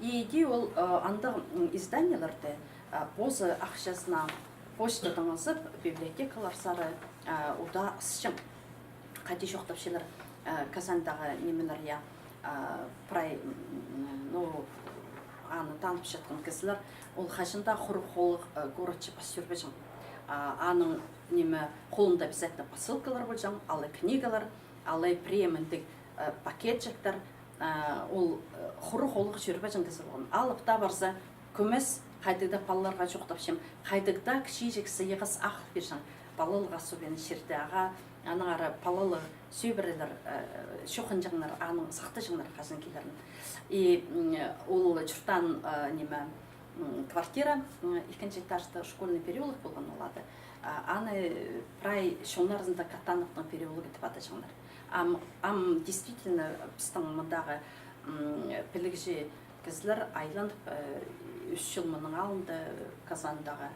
И иди ол, э, андағ, м, изданиелерді, э, позы ахчазына почтадаң ызып, библиотекалар сары, э, удаа ысчаң. Хайди чоохтапчалар, э, Казаньдағы нимелер, я, э, прай, м, ну, аны танып чатхан кізілер, ол хаҷан даа хуруғ холлығ, э, городча пас чӧрбеҷең. А, аның ниме, холында обязательно посылкалар полҷаң, алай книгалар, алай пірее мындағ, э, пакетчиктер, э, ол, э, хуруғ холлығ чӧрбеҷең кізі полған. Алып таа парза, кӧмес, хайдағ даа палаларға чоохтапчам, хайдағ даа кічиҷек сыйығас ағыл пирҷең. Палалығ особенно чирде ағаа, аннаңар палалығ сӧбірелер, э, чоохтанҷаңнар, аның сахтаҷаңнар хаҷан килерін. И, м, ол чуртаан, э, ниме, м, квартира, м, ікінҷі этажта, школьный переулок полған ол ады. А, аны прай чоннарында Катановтың переулогы тіп адаҷаңнар. Ам, ам действительно пістің мындағы, м, пілігҷі кізілер айланып, э, ӱс чыл мының алнында Казандағы,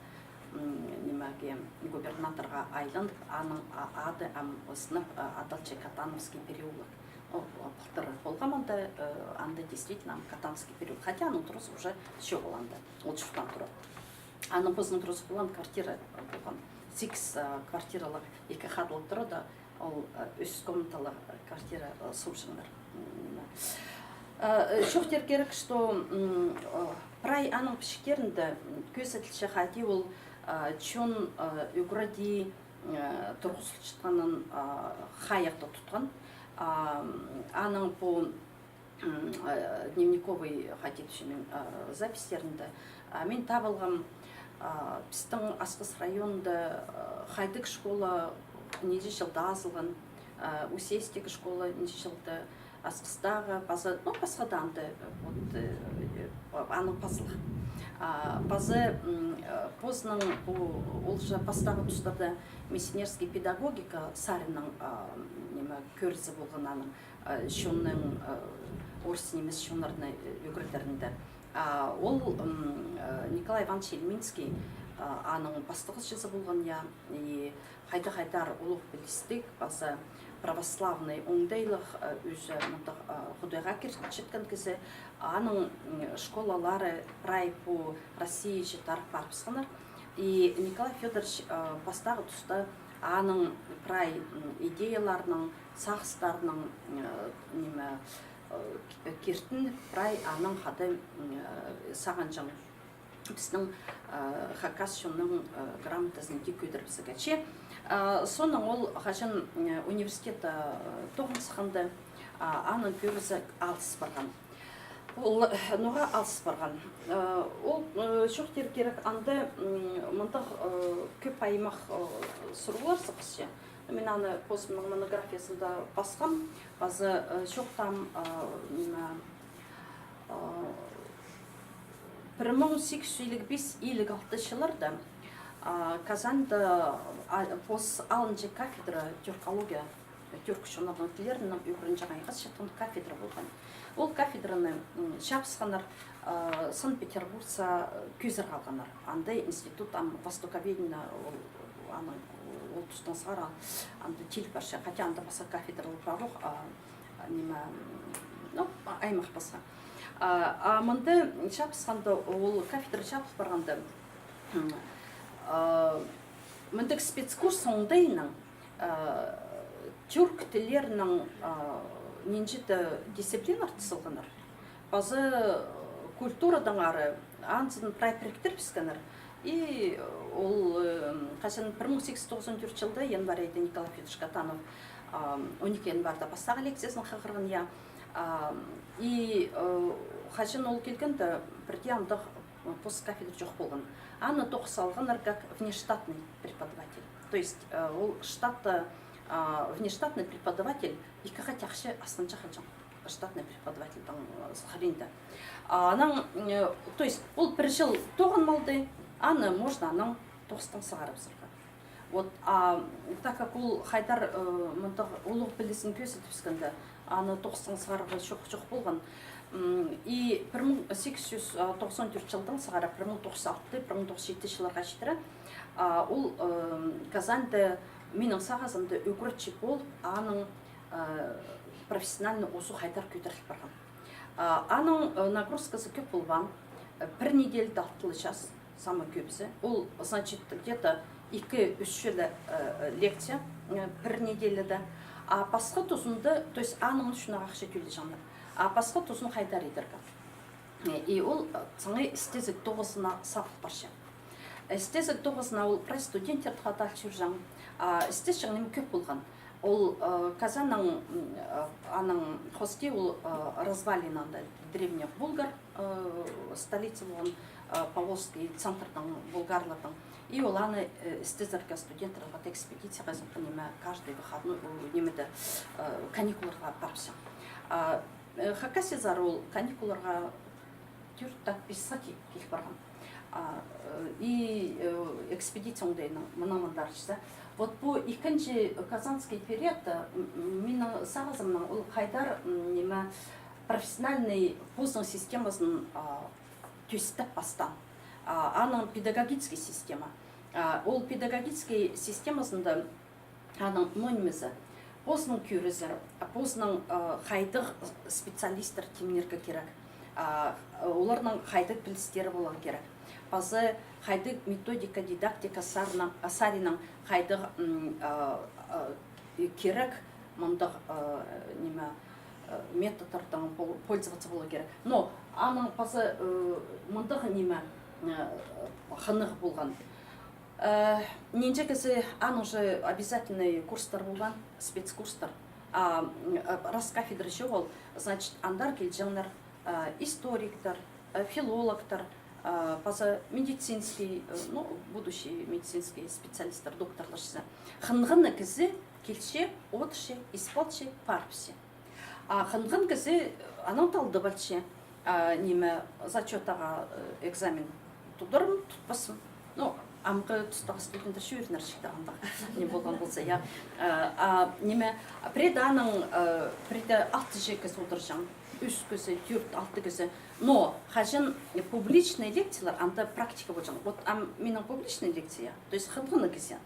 м, нимеге, губернаторға айланып, аның а-, ады ам сынап, а, адалча Катановский переулок. Ол, ол пылтыр полғам анда, э, анда действительно ам Катановский переулок. Хотя аның туразы уже чоғыл анда. Ол чуртаан турады. Аның позының туразы полған квартира полған. Сигіс, а, квартиралығ ікі хатылығ турады, ол, а, ӱс комнаталығ квартира, а, сурҷаңнар. М, а, э, чоохтир кирек, что, м, а, прай аның пічіктерінде, м, кӧзіділче хайди ол, а, чон, а, ӱгредии, а, турғызылчатханын, а, хайығда тутхан. А, м, аның пу м, э, дневниковый, хайди тіпчем мин, э, записьтерінде, а, мин таап алғам, а, пістің Асхыс районында, э, хайдағ школа нинҷе чылда азылған, э, Усейстегі школа нинҷе чылда, Асхыстағы, паза, ну, пасха даа анда, э, вот, э, э, аның пазылығ. А, паза, м, э, позының пу, ол же пастағы тустарда миссионерский педагогика саринаң, а, ниме, кӧрізі полған аның, а, чонның, а, орыс нимес чоннарны, э, ӱгредерінде. А, ол, м, э, Николай Иванович Ельминский, а, аның пастағызы полған, я, и хайда-хайдар улуғ пілістіг, паза православный оңдайлығ, э, ӱзе мындағ, э, Худайға кирчеткен кізі, аның, м, школалары прай пу Россияҷа тарап парыбысханнар. И Николай Фёдорович, э, пастағы туста аның прай, м, идеяларының, сағыстарының, э, ниме, э, к-, киртініп, прай анаң хада, м, э, сағынҷаң пістің, э, хакас чонның, э, грамотазын даа кӧдірібізерге. Че, э, соонаң ол хаҷан, э, университетте, э, тоғын сыхханда, а, аның кӧрізі алыс парған. Ол, э, ноға алыс парған? Э, ол, э, чоохтир кирек, анда, м, мындағ, э, кӧп аймах, э, сурығлар сыхча. Мин аны позымның монографиязында пасхам, паза, э, чоохтаам, э, ниме, э, пір муң сигіс чӱс илиг пис, илиг алты чылларда, а, Казанда, а, пос алынҷа кафедра тюркология, тюрк чоннарның тіллерінең ӱгренҷең айғасчатхан кафедра полған. Ол кафедраны, м, чабысханнар, а, Санкт-Петербургса, э, кӧзіріп алғаннар. Анда институт, ам, востоковедения, ол, аның, ол тустаң сығара, анда тиліп парча. Хотя анда пасха кафедралар пар ох, а, ниме, ну, аймах пасха. А, а мында чабысханда, ол кафедра чабыл парғанда, м, а, мындағ спецкурс оңдайынаң, а, тюрк тіллерінең, а, нинҷе-де дисциплинар тізіп алғаннар. Паза культурадаң ары анзын прай піріктірібіскеннер. И ол, э, хаҷан пір муң сигіс чӱс тоғызон тӧрт чылда январь айда Николай Фёдорович Катанов, а, он ікі январьда пастағы лекциязын хығырған, я. А, и, э, хаҷан ол килгенде, пірдее андағ, э, пос кафедра чох полған. Аны тоғыс салғаннар как внештатный преподаватель. То есть, э, ол штатта, а, внештатный преподаватель ікі хати ахча асхынҷа халҷаң. Штатный преподавательдің, э, хыринда. А, анаң, э, то есть, ол пір чыл тоғын малды, аны можно анаң тоғыстаң сығарыбызарға. Вот, а так как ол хайдар, э, мындағ улуғ пілізін кӧзідібіскенде, аны тоғыстаң сығарарға чох, чох полған. М, и пір муң сигіс чӱс тоғызон тӧрт чылдаң сығара пір муң тоғыс чӱс алты, пір муң тоғыс чӱс читі чылларға читіре, а, ол, э, Казанда минің сағызымда ӱгретчі полып, аның, э, профессиональный узы хайдар кӧдіріл парған. А, аның, э, нагрузказы кӧп полбаан, э, пір неделяда алтылы час, самый кӧбізі. Ол, значит, где-то ікі-ӱс чіли, э, лекция, э, пір неделяда. А пасха тузында, то есть аның ӱчӱн ағаа ахча тӧлеҷеңнер. А пасха тузын хайдар идерге. Э, и ол, э, саңай істезіг тоғызына сабыл парча. Істезіг тоғызына ол прай студенттерді хада ал чӧрҷең. А істесчең ниме кӧп полған. Ол, э, Казанның, м, э, аның хости ол, э, развалина анда древних булгар, э, столица полған, э, Поволжский центрдың булгарларның. И ол аны, э, істезерге студенттерге экспедицияға, ниме, каждый выходной, ол, нимеде, э, каникулларға парыбысчаң. А, э, Хакасиязар ол каникулларға тӧрт-пис хати кил парған. А, э, и, э, экспедиция оңдайынаң мынаң мындар чізе. Вот пу ікінҷі Казанский периодта, м, м, минің сағызымнаң ол хайдар, м, ниме, профессиональный позының системазын, а, тӧстеп пастаан. А, аның педагогический система. А, ол педагогический системазында аның, ну, нимезі, позының кӧрізі, позының, а, хайдағ специалисттер тимнерге кирек, а, оларның хайдағ пілістері поларға кирек. Паза хайдағ методика, дидактика сарынаң, а, саринаң хайдағ, м, а, а, кирек мындағ, а, ниме, а, методтардаң пол-, пользоваться поларға кирек. Но аның паза, э, мындағ ниме, э, хынығ полған. Э, нинҷе кізі, аның же обязательный курстар полған, спецкурстар. А, м, э, рас кафедра чоғыл, значит, андар килҷеңнер, э, историктер, э, филологтар, э, паза медицинский, э, ну, будущий медицинский специалисттер, докторлар чізе. Хынғаны кізі килче, одырча, исполча, парыбысча. А хынған кізі, э, анаң талдап алча, а, ниме, зачётаға, э, экзамен тудырым, тутпасым. Ну, амғы тустағы студенттер чӧрінер читағанда, не полған полза, я. Э, а, ниме, пірее анаң, э, пірее алтыҷа кізі одырҷаң, ӱс кізі, тӧрт, алты кізі. Но хаҷан публичный лекциялар, анда практика полҷаң. Вот ам минің публичный лекция, то есть хынғаны кізі.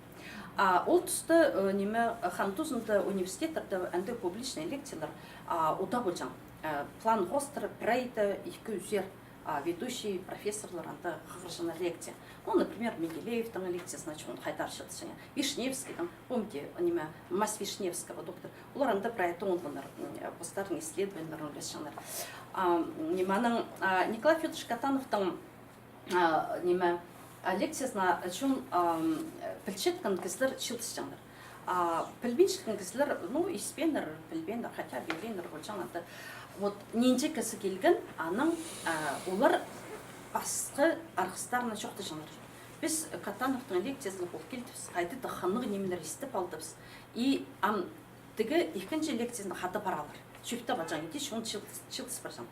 А ол туста, э, ниме, хан тузында университеттерде анда публичный лекциялар, а, удаа полҷаң. Э, план хоостыра пір айда ікі ӱзер, а, ведущий профессорлар анда хығырҷаңнар лекция. Ну, например, Менделеевтің лекциясына чоғын хайдар чыылысчаңнар. Вишневскийдің, помните, ниме, мас Вишневского, доктор. Олар анда прай тоғынғаннар, м, постарының исследованиелерін ӱлесчеңнер. А, ниме, анаң, а, Николай Фёдорович Катановтың а, ниме, а, лекциязына чон, ам, пілчеткен кізілер чыылысчаңнар. А пілбинчеткен кізілер, ну, испееннер, пілбееннер, хотя пілбееннер полҷаңнар да. Вот нинҷе кізі килген, анаң, а, олар пасха арғыстарына чоохтаҷаңнар. Піс Катановтың лекциязына пол килдібіс, хайди-да хынығ нимелер истіп алдыбыс. И ам тігі ікінҷі лекциязына хада параалар. Чӧптеп алҷаң, иди чон чыылыс, чыылыс парҷаң.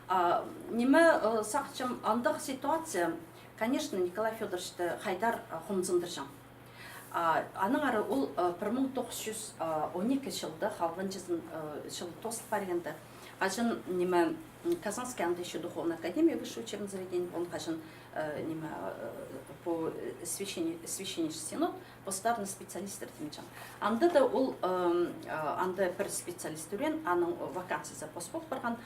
А, ниме, э, сағынчам, андағ ситуация, конечно, Николай Фёдоровичті хайдар, а, хомзындырҷаң. А, анаң ары ол, э, пір муң тоғыс чӱс он ікі чылда, халғанҷызын, э, чыл тоозыл парғанда, хаҷан, ниме, м, Казанский анда ещё духовная академия, высшее учебное заведение, он хаҷан, э, ниме, э, по, э, священни-, священнический синод, постарына специалисттер тимҷең. Анда да ол, ам, а, анда пір специалист ӱреен, аның вакансиязы пос пол парған.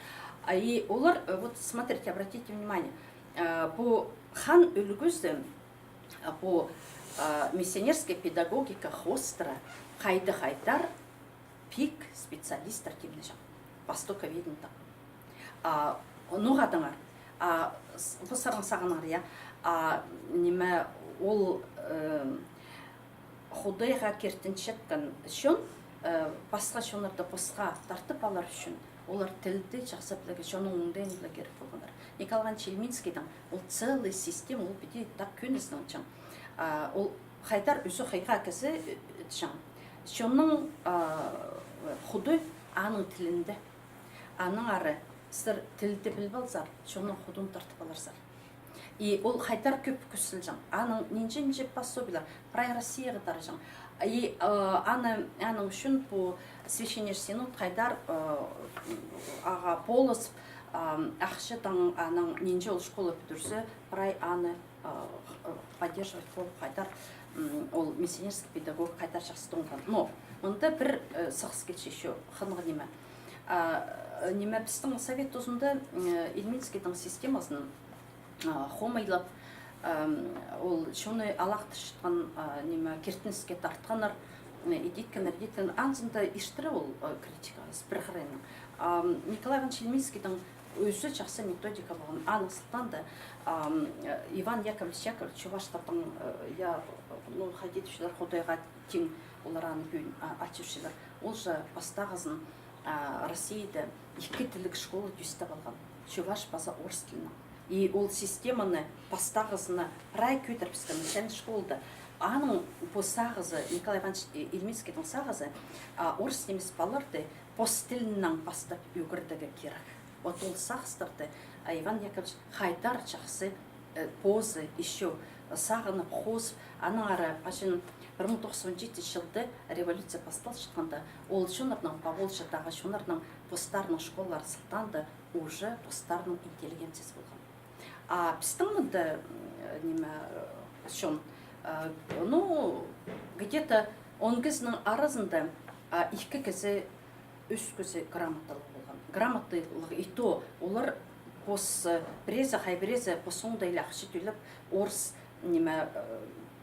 А, и олар, э, вот смотрите, обратите внимание, э, пу хан ӱлгӱзі, а, пу, а, миссионерская педагогика хоостыра хайда-хайдар пик специалисттер тимнеҷең. Востоковедениеде. А, ноға адаңар? А, с-, пу сарнаң сағыныңар, я. А, ниме, ол, э, Худайға киртінчеткен чон, э, пасха чоннарны посха тартып алар ӱчӱн, олар тілді чахсы пілерге, чонның оңдайын пілерге кирек полғаннар. Николай Иванович Ильминскийдің ол целый система, ол піди так кӧнізінең чаң. А, ол хайдар ӱзі хыйға кізі, э, чаң. Чонның, а, худой аның тілінде. Анаң ары сірер тілді піліп алзар, чонның худуун тартып аларзар. И ол хайдар кӧп кӱс салҷаң. Аның нинҷе-нинҷе пособиелер, прай Россияға тарҷаң. И, э, аны, аның ӱчӱн пу священнер синод хайдар, э, ағаа полыс, э, ахчадаң, анаң нинҷе ол школа пӱдірзе, прай аны, э, х-, э, поддерживать полып хайдар, м, ол миссионерский педагог хайдар чахсы тоғынған. Но мында пір, э, сығыс килче ещё хынығ ниме. А, э, ниме, пістің совет тузында, э, Ильминскийдің системазын а, хомайлап, ам, ол чонны алахтырчатхан, а, ниме, киртініске тартханнар, э, идеткеннер, идеткеннер. Анзында иртіре ол, а, критика, пір хырайнаң. Ам, Николай Иванович Ильминскийдің ӧзі чахсы методика полған. Аның сылтаанда, ам, э, Иван Яковлевич Яковлев чуваш хатаң, э, я, ну, хайди тіпчелер, Худайға тиң олар аны пӱӱн, а, ачырчалар. Ол же пастағызын, а, Россияда ікі тілліг школа тӧстеп алған. Чуваш паза орыс тілінең. И ол системаны пастағызына прай кӧдірібіскен начальный школада. Аның пу сағызы, Николай Иванович, э, Ильминскийдің сағызы, а, орыс нимес палаларды пос тілінең пастап ӱгредерге кирек. Вот ол сағыстарды, а, Иван Яковлевич хайдар чахсы Э, позы ещё сағынып, хозып, анаң ары, хаҷан пір муң тоғыс чӱс он читінҷі чылда революция пасталчатханда, ол чоннарның, Поволжьедағы чоннарның постарының школалары сылтаанда уже постарының интеллигенциясы полған. А пістің мында, м, ниме, э, чон, э, ну, где-то он кізінің аразында, а, ікі кізі, ӱс кізі грамоталығ полған. Грамоталығ и то олар пос, э, пірезі, хай пірезі пос оңдайла ахча тӧлеп, орыс, ниме, э,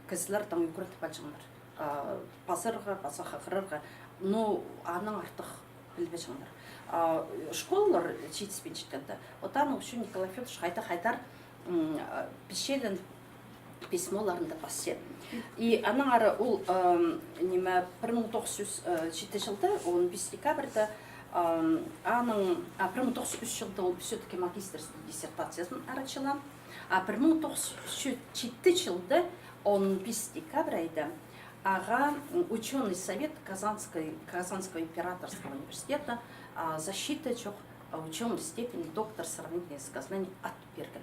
кізілердең ӱгреніп алҷаңнар. А, пазарға, паза хығырарға, ну, аның артых пілбеҷеңнер. А, школалар читіспинчеткенде, вот аның ӱчӱн Николай Фёдорович хайда-хайдар, м, а, пичелен письмоларында пасча. И анаң ары ол, ам, ниме, пір муң тоғыс чӱс читі чылда, он пис декабрьда, ам, аның, а, пір муң тоғыс чӱс ӱс чылда ол все-таки магистрский диссертациязын арачылаан. А пір муң тоғыс чӱс читі чылда, он пис декабрь айда, ағаа, м, учёный совет Казанской, Казанского императорского университета, а, защита чох, а, учёной степени доктор сравнительного языкознания ат пирген.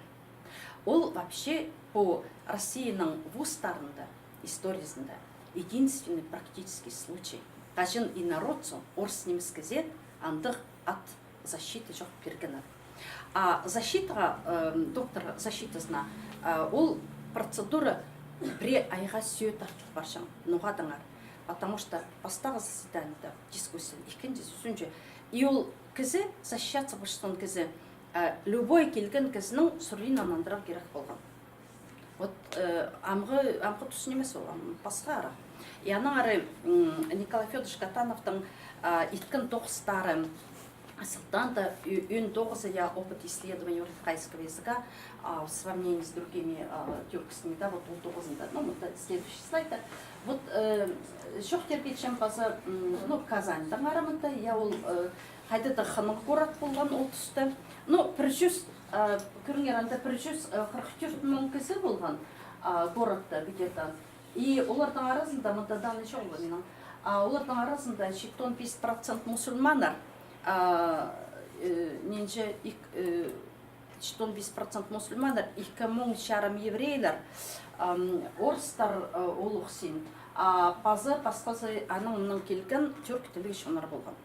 Ол вообще по Россияның вузтарында, историязында единственный практический случай. Хаҷан инородцу, орыс нимес кізее, андағ ат, защита чох пиргеннер. А защитаға, эм, доктор защитазына, а, ол процедура пірее айға сӧӧ тартыл парҷаң, ноға тыңар. Потому что пастағы заседаниеде дискуссия, ікінҷі, ӱзінҷі. И ол кізі, защищаться полчатхан кізі, э, любой килген кізінің сурыинаң нандырарға кирек полған. Вот, э, амғы, амғы тус нимес ол, ам пасха ара. И анаң ары, м, Николай Фёдорович Катановтың, а, иткен тоғыстары сылтаанда ӧ-, ӧӧн тоғызы, я, «Опыт исследования уральского языка, а, в сравнении с другими, а, тюркскими», да, вот ол тоғызында. Ну, вот, э, следующий слайд. Вот, э, чоохтирға итчем паза, м, ну, Казаньдаң ары мында, я, ол, э, хайдағ-да хынығ город полған ол туста. Ну, пір чӱс, а, кӧріңер, анда пір чӱс, а, хырых тӧрт муң кізі полған, а, городта где-то. И олардың аразында, мында данный чоғыл минің, а, олардың аразында читон пис процент мусульманнар, а, э, нинҷе ик-, э, читон пис процент мусульманнар, ікі муң чарым еврейлер, ам, орыстар, э, улуғ син, а паза пасхазы аның мының килген тюрк тілліг чоннар полған.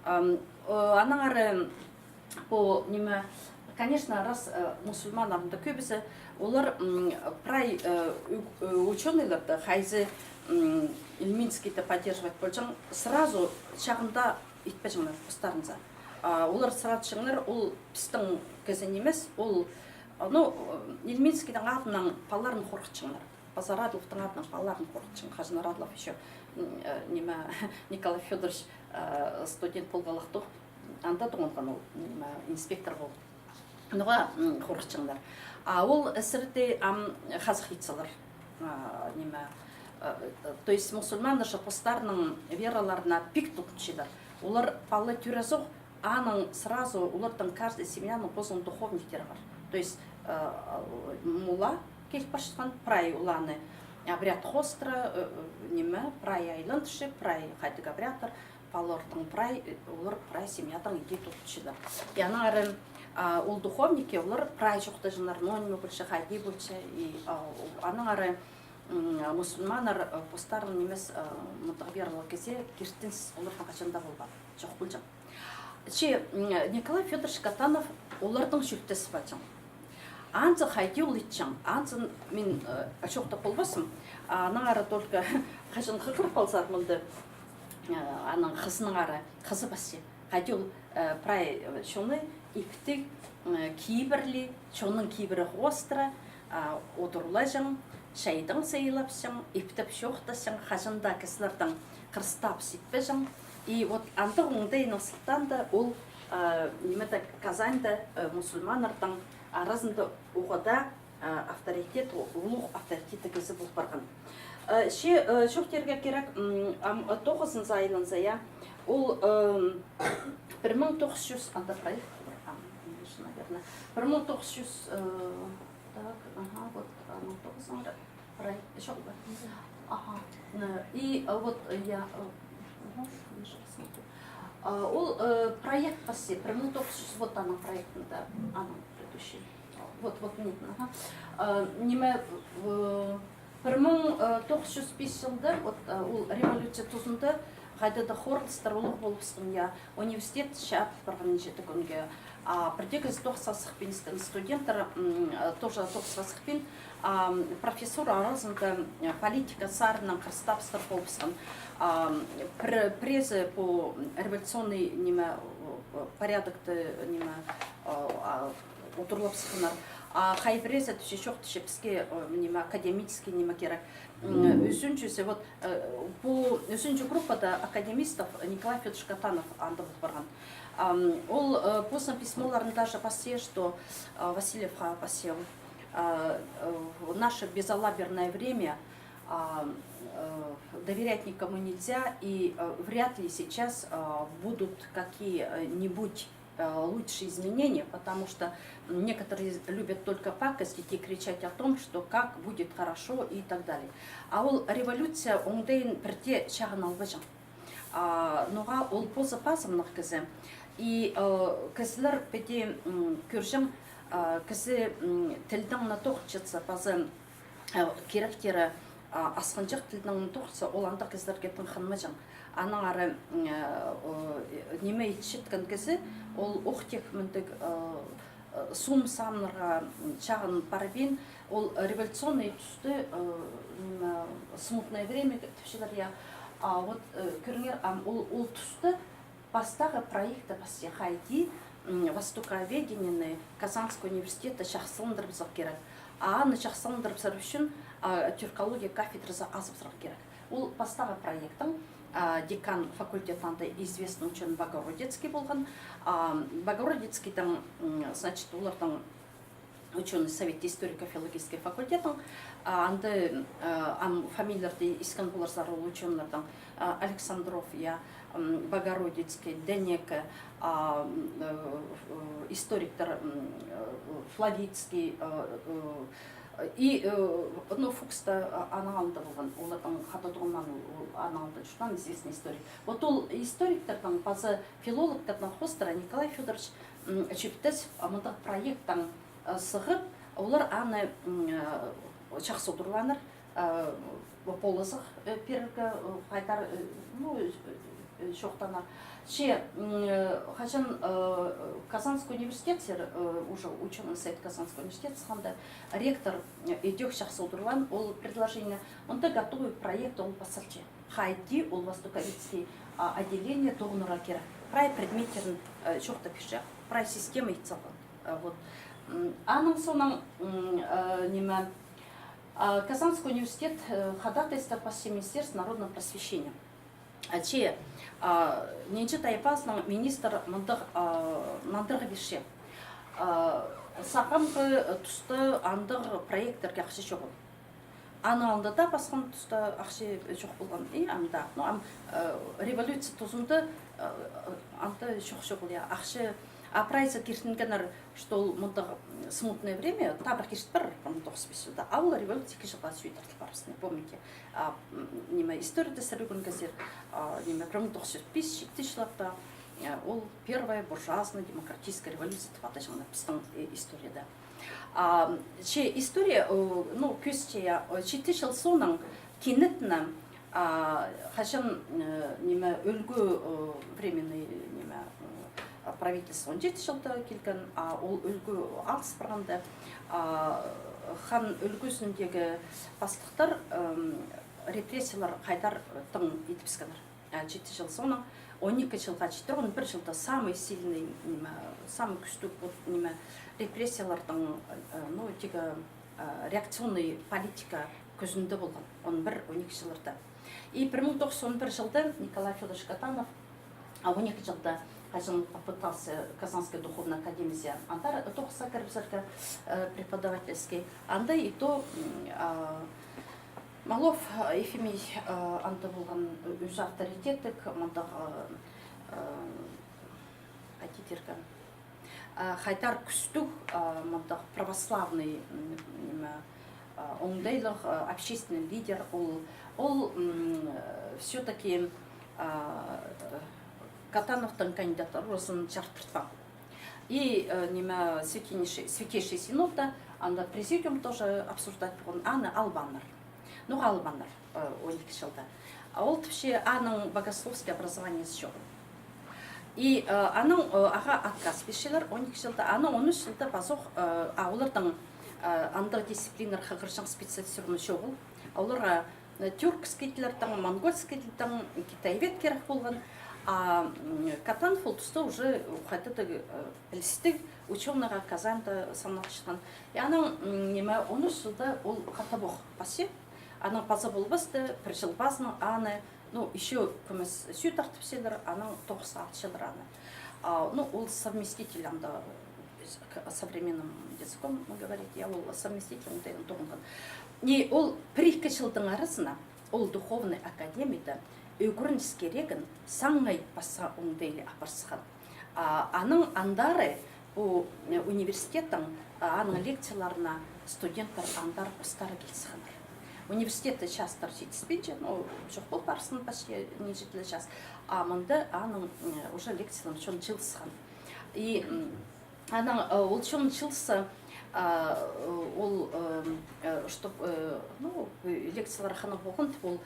Ам, э, анаң ары, по, ниме, конечно, раз, э, мусульманнарның даа кӧбізі, олар, м, прай, э, ӱ-, э, учёныйларны, хайзы, м, Ильминскийді поддерживать полҷаң, сразу чағында итпеҷеңнер постарынзар. А олар сразу чаңнар, ол пістің кізі нимес, ол, ну, Ильминскийдің адынаң палаларын хорғытчаңнар. Паза Радловтың адынаң палаларын хорғытчаң. Хаҷан Радлов ещё, м, э, ниме, Николай Фёдорович, э, студент полғалах тоғ, анда тоғынған ол, ниме, инспектор полып. Ноға, м, хорғытчаңнар. А ол сірерді, ам, хазах ит салар. А, ниме, э, э, то есть мусульманнар же постарының вераларына пик тудынчалар. Олар пала тӧрезі ох, анаң сразу олардың каждый семьяның позының духовниктері пар. То есть, э, мула киліп парчатхан, прай оланы обряд хоостыра, э, э, ниме, прай айландырча, прай хайдағ обрядтар, палаларның прай, э, олар прай семьядаң иди тудынчалар. И анаң ары, а, ол духовникке олар прай чоохтаҷаңнар, ноо ниме полча, хайди полча, и, а, анаң ары, м, мусульманнар, э, постарын нимес, э, мындағ вералы кізее киртінчес олардаң хаҷан даа полбаан. Чох полҷаң. Че, м, Николай Фёдорович Катанов олардаң чӧптес парҷаң. Анзы хайди ол итчең, анзын мин, э, чоохтап полбаспын. Анаң ары только хаҷан хығырып алзар мында, э, аның хызынаң ары, хызы пасча. Хайди ол, э, прай, э, чонны иптіг, э, кибірлі, чонның кибірі хоостыра, а, одырлаҷаң, чайдаң сыйлапчаң, иптеп чоохтасчаң, хаҷан даа кізілердең хырыстап ситпеҷең. И вот андағ оңдайның сылтаанда ол, а, нимеде, Казаньда, а, мусульманнарның аразында уғаа даа, а, авторитет, у-, улуғ авторитет кізі пол парған. А, че, а, чоохтирға кирек, м, ам, а, тоғызынзы айланза, я, ол, ам, пір муң тоғыс чӱс, анда проект пар, ам, наверное, пір муң тоғыс чӱс, э, Так, ага, вот, а, ну, тоғызынзы проект, ещё ба? Ага. Э, и, а, вот, э, я, э, ага, я щас посмотрю. А, ол, э, проект пасча, пір муң тоғыс чӱс, вот аның проектінде, аның предыдущий. Вот, вот, міне, аха. Э, ниме, э, пір муң, э, тоғыс чӱс пис чылда, вот, э, ол революция тузында, хайда-да хорылыстар улуғ полыбысхан, я, университет чаап парған нинҷе-де кӱнге. А пірдее кізі тоғысха сыхпин, студенттер, м, э, тоже тоғысха сыхпин, а, м, профессура аразында, э, политика саринаң хырыстабыстар полыбысхан. А, м, пір-, пірезі пу революционный, ниме, э, порядокты, ниме, э, а, удурлап сыхханнар. А хай пірезі тіпче, чох, тіпче, піске, э, ниме, академический ниме кирек. М, ӱзінҷізі, вот, э, пу ӱзінҷі группада академистов Николай Фёдорович Катанов анда пол парған. Ам, ол, э, позының письмоларын даже пасча, что, э, Васильевха пасча ол. Э, э, в наше безалаберное время, а, э, доверять никому нельзя, и, э, вряд ли сейчас, э, будут какие-нибудь, э, лучшие изменения, потому что некоторые любят только пакостить и кричать о том, что как будет хорошо и так далее. А ол революция оңдайын пірдее чағын албаҷаң. А, ноға ол позы пазымнығ кізі. И, э, кізілер піди, м, кӧрҷең, э, кізі, м, тілдең не тоғынчатса, пазы, э, киректері, а, асхынҷах тілдең не тоғынчатса, ол андағ кізілерге тың хынмаҷаң. Анаң ары, м, э, о, э, ниме итчеткен кізі, ол ох тик мындағ, э, э, сум саннарға, м, чағын парбин, ол революционный тусты, э, м, э, смутное время тіпчелер, я. А вот, э, кӧріңер, ам, ол, ол тусты пастағы проекті пасча хайди, м, востоковедениені Казанский университетте чахсыландырыбызарға кирек. А аны чахсыландырыбызар ӱчӱн, а, тюркология кафедразы азыбызарға кирек. Ол пастағы проектің, а, декан факультета анда известный учёный Богородицкий полған. А, Богородицкийдің, м, значит, олардың учёный совет историко-филологический факультетінің, а, анда, а, ам фамилияларды искен поларзар ол учёныйларның, а, Александров, я, м, Богородицкий, Денеке, а, м, э, э, историктер, м, э, Флавицкий, э, э, и, э, ну, Фукс та, а, аның алнында полған, оларның хада туғаннар, ол аның алнында чуртаан известный историк. Вот ол историктернің, пазы филологтарның хоостыра Николай Фёдорович, м, Чептес, а, мындағ проекттең, э, сығып, олар аны, м, э, чахсы удурлааннар, э, полызығ, э, пирерге, э, хайдар, э, ну, э, э, чоохтааннар. Че, м, э, хаҷан, э, Казанский университет сер, э, уже учёный совет Казанский университет сыхханда, ректор, э, идӧк чахсы удурлаан ол предложение, мында готовый проект ол пазылча. Хайди ол востоковедческий, а, отделение тоғынарға кирек. Прай предметтерін, э, чоохтап пирче, прай система ит салған. Э, вот. М, аның соонаң, м, э, ниме, а, Казанский университет, э, ходатайство пасча Министерство народного просвещения. А, че, а, нинҷе тайпазынаң министр мындағ, а, нандырғы пирче. А, сағамғы туста андағ проекттерге ахча чоғыл. Аның алнында даа пасхан туста ахча чох полған. И ам даа, ну, ам, э, революция тузында, э, анда чох, чоғыл, я, ахча, а прайзы киртінгеннер, что ол мындағ, м, смутное время, табыр киртіп парар, пір муң тоғыс чӱс пис чылда, а ол революция ікі чылға сӱӱ тартыл парыбысхан, помните. А, м, ниме, историяда сірер ӱгренгезер, а, ниме, пір муң тоғыс чӱс пис, читі чылларда, э, ол первая буржуазная демократическая революция тіп адаҷаңнар пістің, э, историяда. А, че история, э, ну, кӧзітче, я, э, читі чыл соонаң кинетін, а, хаҷан, э, ниме, ӱлгӱ, э, временный, ниме, э, правительство он читі чылда килген, а ол ӱлгӱ алыс парғанда, а, хан ӱлгӱзіндегі пастыхтар, эм, репрессиялар хайдар тың идібіскеннер. А, читі чыл соонаң, он ікі чылға читіре, он пір чылда самый сильный, ниме, самый кӱстіг, вот, ниме, репрессияларның, э, ну, тігі, э, реакционный политика кӱзінде полған, он пір, он ікі чылларда. И пір муң тоғыс чӱс он пір чылда Николай Фёдорович Катанов, а, он ікі чылда, хаҷан попытался Казанская духовная академия, андар тоғысха кірібізерге, э, преподавательский, анда и то, м, а, Малов, э, Ефимий, э, анда полған ӱзі авторитеттіг, мындағ, э, э, хайди тирге, э, хайдар кӱстіг, э, мындағ православный, м, ниме, э, оңдайлығ, э, общественный лидер, ол, ол, м, э, всё-таки, э, Катановтың кандидатуразын чарыттыртпаан. И, э, ниме, Святейший, Святейший Синодта, анда президиум тоже обсуждать полған, аны албааннар. Ноға албааннар, э, он ікі чылда. А ол тіпче, аның богословский образованиезі чоғыл. И, э, анаң, э, ағаа отказ пирчелер он ікі чылда, анаң он ӱс чылда пазох, э, а оларның, э, андағ дисциплинарға хығырҷаң специалист всё равно чоғыл. А оларға, э, тюркский тіллердең, монгольский тілдең, китаевед кирек полған. А, м, Катанов ол туста уже хайдағ-да, э, пілістіг учёныйға Казанда саналчатхан. И анаң, м, ниме, он ӱс чылда ол хатабох пасча. Анаң паза полбасты, пір чыл пазынаң аны, ну, ещё кӧмес сӧӧ тартыпчалар, анаң тоғысха алчалар аны. А, ну, ол совместитель анда, э, к-, современным языком говорить, я, ол совместитель оңдайнаң тоғынған. И ол пір-ікі чылдың аразына ол духовный академияда ӱгреніс кирегін саңай пасха оңдайлы апарысхан. А, анаң андар пу, э, университеттің, а, аның лекцияларына студенттер андар постары килісхеннер. Университетте частар читіспинче, ну, чох пол парсын почти нинҷе-де час. А мында аның, м, уже лекцияларын чон чыылысхан. И, м, анаң, э, ол чон чыылысса, а, ол, э, э, чтоб, э, ну, лекциялар хынығ полған тіп, ол,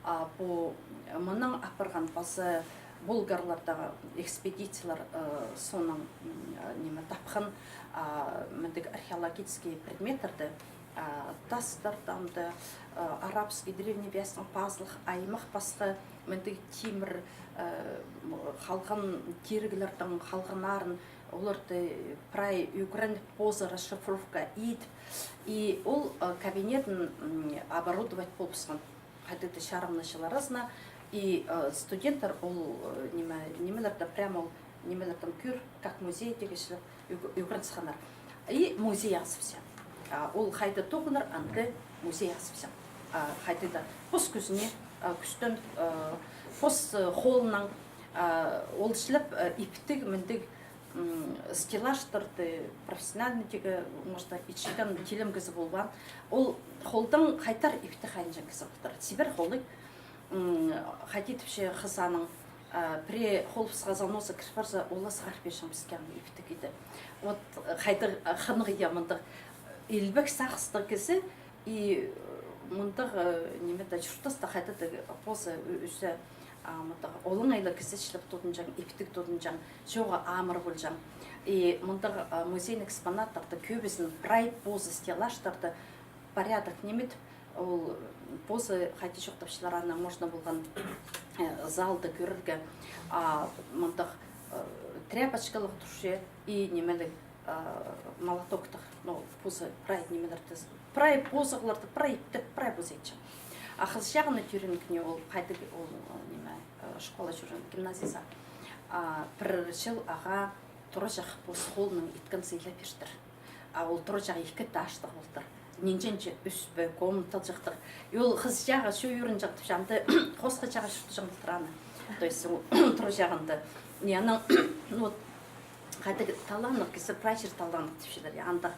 а, пу, э, мынаң апарған паза болгарлардағы экспедициялар, э, соонаң, м, э, ниме тапхан, а, мындағ археологический предметтерді, а, тастардаң да, а, арабский древний вязьтің пазылығ аймах пасха мындағ тимір, э, м, халған тиріглердең халғаннарын, оларды прай ӱгреніп, позы расшифровка идіп, и ол, э, кабинетін, м, оборудовать полыбысхан. Хайдағ-да чарымны чыларызына, и, э, студенттер ол, э, ниме, нимелерді прямо ол нимелердең кӧр, как музей тигізіліп, ӱг-, ӱгренісхеннер. И музей азыбысча. А, ол хайда тоғынар, анда музей азыбысча. А, хайда-да пос кӱзіне, а, кӱстен, а, пос, э, холынаң, а, ол чіли, э, иптіг, мындағ, м, стеллажтарды, профессиональный тігі, может, итчеткен тилем кізі полбаан. Ол холдаң хайтар ипті хайынҷаң кізі полтыр. Чибер холлығ, м, хайди тіпче хыс аның, а, пірее холыбысха заноза кір парза, ол ла сығар пирҷең піске аны ипті киді. Вот, э, хайдағ, э, хынығ, я, мындағ илбек сағыстығ кізі, и, э, мындағ, э, ниме-де, чуртаста хайда-да позы ӱ-, ӱзе, а, мындағ олаңай ла кізі чілеп тудынҷаң, иптіг тудынҷаң, чооғы амыр полҷаң. И мындағ, а, музейный экспонаттарды кӧбізін прай позы стеллажтарды порядок ниме тіп, ол позы хайди чоохтапчалар, аны можно полған, э, залда кӧрерге, а, мындағ, э, тряпочкалығ турча и нимеліг, а, молотоктығ, ну, позы прай нимелерді, прай позығларды, прай иптеп, прай позы итчең. А хыс чағына тӧреенкіне ол хайдағ, ол, э, ниме, э, школа чӧрген, гимназиязар. А, пір чыл ағаа тураҷах пос холынаң иткен сыйлап пиртір. А ол тураҷах ікі этажтығ полтыр. Нинҷе-нинҷе ӱс пе, комнатаҷахтығ. И ол хыс чағы чоо ӱрінҷең тіпче, анда хосхаҷағы чуртаҷаң полтыр аны. То есть ол тураҷағында. И анаң, ну вот, хайдағ таланнығ кізі, прай чир таланнығ тіпчелер, я, андағ.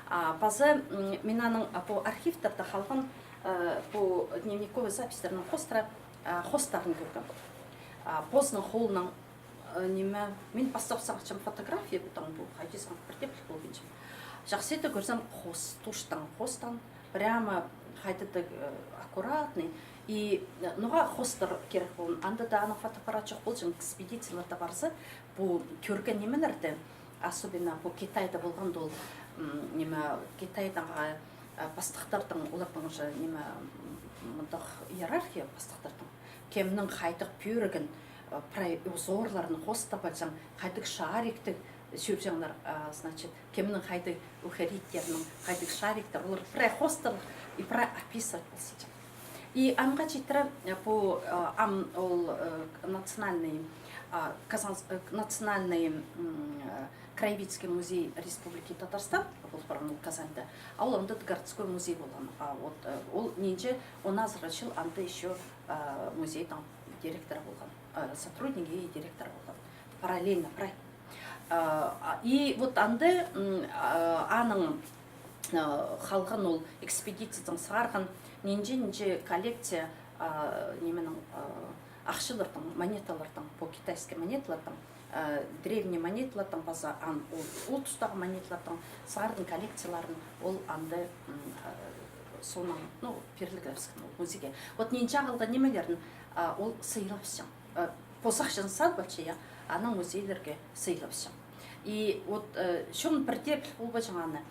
А, паза, м, мин аның, а, пу архивтерде халған, э, пу дневниковый записьтернің хоостыра, а, хоостарын кӧргем. А, позының холынаң, э, ниме, мин пастап сағынчам фотография, пу таң пу, хайди сағын, пірдееплік полбинчам. Чахсы иди кӧрзем, хос, тустаң, хостаң, прямо хайдағ-да, э, аккуратный. И, э, ноға хоостар кирек полған? Анда даа аның фотоаппарат чох полҷаң, экспедицияларда парза, пу кӧрген нимелерді, особенно пу Китайда полған ол, м, ниме, Китайдағы, э, пастыхтарның, оларның же, ниме, м, мындағ иерархия пастыхтарның. Кемнің хайдағ пӧрігін, э, прай узорларын хоостап алҷаң, хайдағ шариктіг сӧрҷеңнер, э, значит, кемнің хайдағ ухариттернің, хайдағ шариктер, олар прай хоостар и прай описывать полысчаң. И амға читіре, э, пу, э, ам ол, э, национальный, а, Казанс-, э, национальный, м, э, краеведческий музей Республики Татарстан, пол парған ол Казанда, а ол анда городской музей полған. А вот, э, ол нинҷе он азыра чыл анда ещё, э, музейдің директоры полған, э, сотруднигі и директоры полған. Параллельно, прай. А, а, и вот анда, м, а, аның, а, халған ол экспедициядаң сығарған нинҷе-нинҷе коллекция, а, нименің, а, ахчаларның, монеталарның, пу китайский монеталарның, Э, древний монеталардаң паза ан-, ол, ол тустағы монеталардаң сығарған коллекцияларын ол анда, м, э, соонаң, ну, пирілгебіскен ол музейге. Вот нинҷе ағылған нимелерін, а, ол сыйлапчаң. Э, пос ахчазын садып алча, я, анаң музейлерге сыйлапчаң. И вот, э, чон пірдее піл полбаҷаң аны.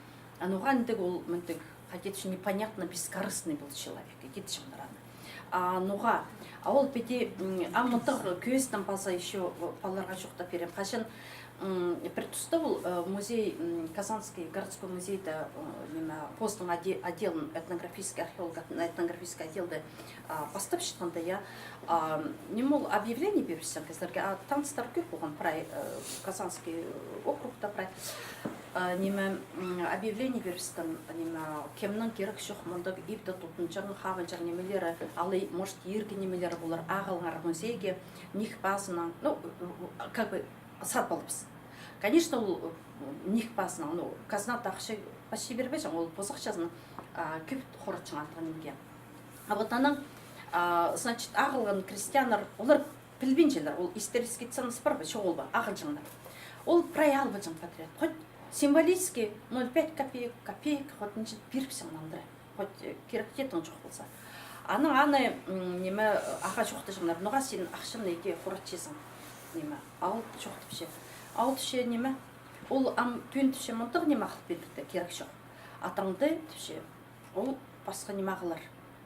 А ноға андағ ол, мындағ, хайди тіпче, непонятно бескорыстный был человек, тиҷеңнер аны. А ноға, а ол піди, м, а мындағ кӧзідім паза ещё, э, палаларға чоохтап пирем. Хаҷан, м, пір туста ол, э, музей, м, Казанский городской музейде, э, ниме, позының отде-, отделын, этнографический, археолог этнографический отделді, а, пастап чатханда, я, а, ниме ол объявление пирібісчең кізілерге, а таныстар кӧп полған прай, э, Казанский округта прай. А, ниме, м, объявление пирібіскен, ниме, кемнің кирек чох мындағ ибде тудынҷаң, хаванҷаң нимелері, алай, может, иргі нимелері полар, ағылыңар музейге, нихпазынаң, ну, как бы, садып алыбыс. Конечно, ол, м, нихпазынаң, ну, казнада ахча почти пирбеҷең, ол пос ахчазын, а, кӧп хоратчаң андағ нимее. А вот анаң, а, значит, ағылған крестьяннар, олар пілбинчелер, ол исторический ценность пар ба, чоғыл ба, ағылҷаңнар. Ол прай алыбалҷаң подряд. Хоть символический ноль пять копеек, копеек, хоть нинҷе пирібісчең нандыра. Хоть, э, кирек тее тың чох полза. Анаң аны, м, ниме, ағаа чоохтаҷаңнар, ноға син ахчаны иди хоратчазың, ниме, ал чох тіпче. Ал тіпче, ниме, ол ам пӱӱн тіпче мындағ ниме ағыл пирдірді, кирек чох. А таңда тіпче, ол пасха ниме ағылар.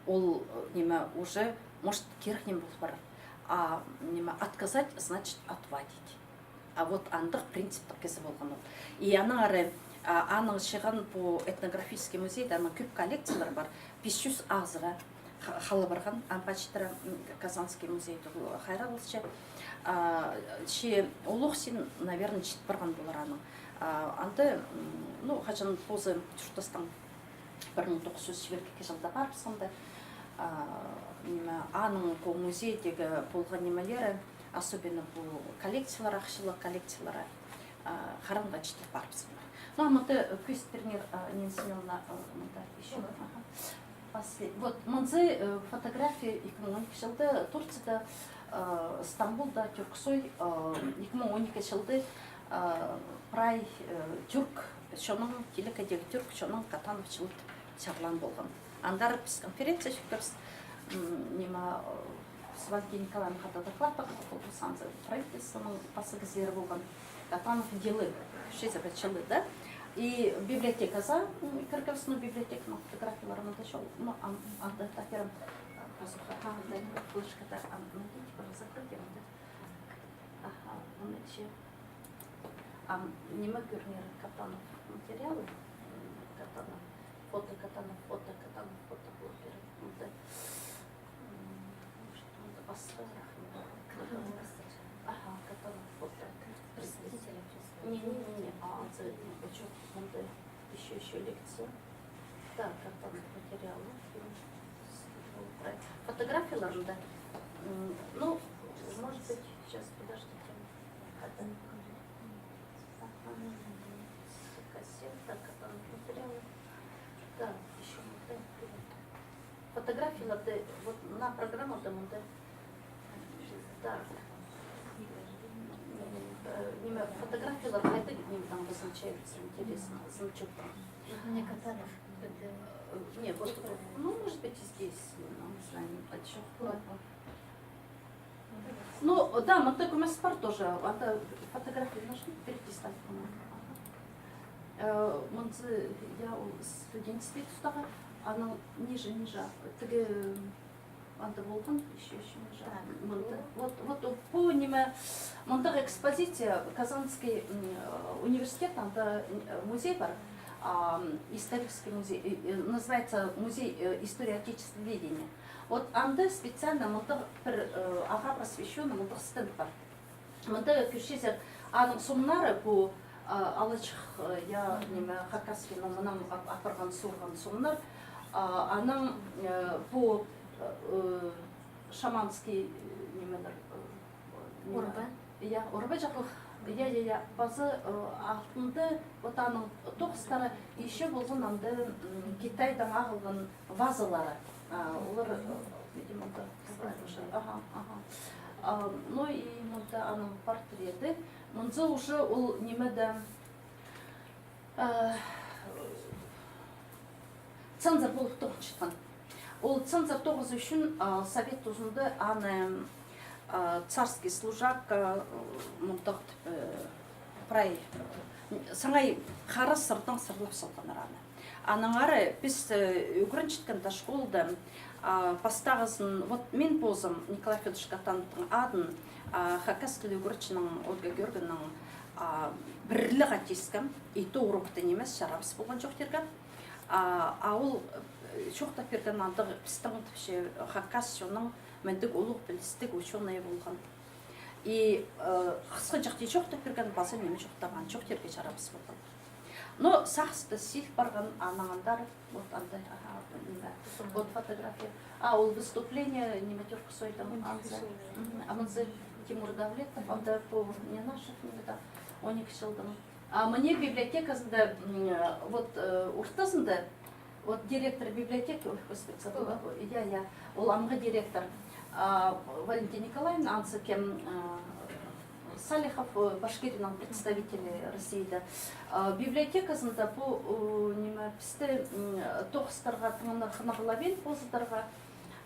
Ол, э, ниме, уже, может, кирек ниме пол парар. А, ниме, отказать, значит, отвадить. А вот андағ принциптіг кізі полған ол. И анаң ары, а, аның чыған пу этнографический музейде, аның кӧп коллекциялары пар, пис чӱс азыра ха-, хал парған, ам пачтыра, м, Казанский музейде ол хайралласча. А, че улуғ син, наверное, чит парған полар аның. А, анда, м, ну, хаҷан позы чуртастаң пір муң тоғыс чӱс чибіргі ікінҷі чылда парыбысханда, а, ниме, аның пу музейдегі полған нимелері, особенно пу коллекциялар, ахчалығ коллекциялары, а, Харынға читіре парыбысханнар. Ну, а мында, э, кӧзіт пиріңер, а, Нина Семёновна, а, мында ещё. Аха. После-, вот, мынзы, э, фотография ікі муң он ікі чылда Турцияда, э, Стамбулда, Тюрксой, э, ікі муң он ікі чылда, э, прай, э, тюрк чонның, телекейдегі тюрк чонның Катанов чылы тіп чарлаан полған. Андар піс конференция чӧргебіс, м, ниме, э, Валентина Николаевна хада доклад пар, ол пу санзы правительствоның пасха кізілері полған. Катанов йылы, шестьдесят пять чылы, да? И библиотеказар, м, кіргебіс, ну, библиотеканың фотографиялары мында чох, ну, ам, анда тапирым, а, пазох, анда флешкада, ам, найдите, пожалуйста, закройте, анда. Аха, мына че. Ам, ниме кӧріңер, Катанов материалы, м, Катанов, фото Катанов, фото Катанов, фото блогер. Мында, м, может, мында пасхараах. Аха, Катанов фото. Не, не, не, не, а, анзы, ну, учёт, мында ещё, ещё лекция. Так, Катанов материалы. Фотографияларында. М, ну, может быть, сейчас, подождите. Катанов. Ага, кассета, Катанов материалы. Так, ещё вот так. Фотографияларды, вот мына программада мында. Так. Э, ниме, фотографиялар хайдағ нимедең обозначается, интересно, значоктаң. Мне Катанов, это... Э, не, вот, ну, может быть, и здесь, ну, не знаю, не подчёркнуто. Ну, да, мында кӧмес пар тоже, анда фотография нажми, перейти стать, по-моему. Ага. Э, мынзы, я, ол студенческий тустағы, анаң ниже, ниже, тігі, анда полған, ещё, ещё ниже. Так. Мында. Вот, вот, пу ниме, мындағ экспозиция, Казанский, м, университет, анда, м, музей пар, а, м, исторический музей, э, э, называется музей, э, истории отечествоведения. Вот анда специально мындағ пір, э, ағаа посвящённый мындағ стенд пар. Мында кӧрчезер, аның сомнары пу, а, алачых, э, я, ниме, Хакасскийның мынаң ап-, апарған, суурған сомнар, а, анаң, э, пу, э, шаманский, э, нимелер, э, ниме, орба? Я, орба чахлых. Я, я, я. Пазы, э, алтында, вот аның тоғыстары, ещё полған анда, м, Китайдаң ағылған вазалары. А, олар, э, видимо, да. Ага, ага. А, ну и мында аның портреті. Мынзы уже ол нимеде, а, цензор полып тоғынчатхан. Ол цензор тоғызы ӱчӱн, а, совет тузында аны, а, царский служака, а, мындағ, э, прай, э, саңай хара сырдаң сырлап салғаннар аны. Аннаңар піс, э, ӱгренчеткенде школада, а, пастағызын, вот мин позым Николай Фёдорович Катановтың адын, а, хакас тілі ӱгретчізінің Ольга Георгиевнаның, а, пір ле хати искем, и то урокта нимес, чарабас полған чоохтирға. А, а ол, э, чоохтап пирген андағ пістің тіпче хакас чонның мындағ улуғ пілістіг учёный полған. И, э, хысхаҷахти чоохтап пирген, паза ниме чоохтабаан, чоохтирға чарабас полған. Но сағысты сил парған, анаң андар, вот анда, аха, ниме, вот фотография. А, ол выступление, ниме, Тёрксойдың анзы. Мгм. А мынзы Тимур Давлетов, анда по Ненашев, ниме, да, он ікі чылдың. А мына библиотеказында, м, вот, э, ортазында, вот директор библиотеки, ой, господи, забыла. Ой, я, я, ол амғы директор, а, Валентина Николаевна, анзы кем, а, Салихов, э, Башкирияның представители Россияда. А, библиотеказында пу, э, ниме, пісті, м, тоғыстарға, тыңнар-, хынығлабин позыдарға,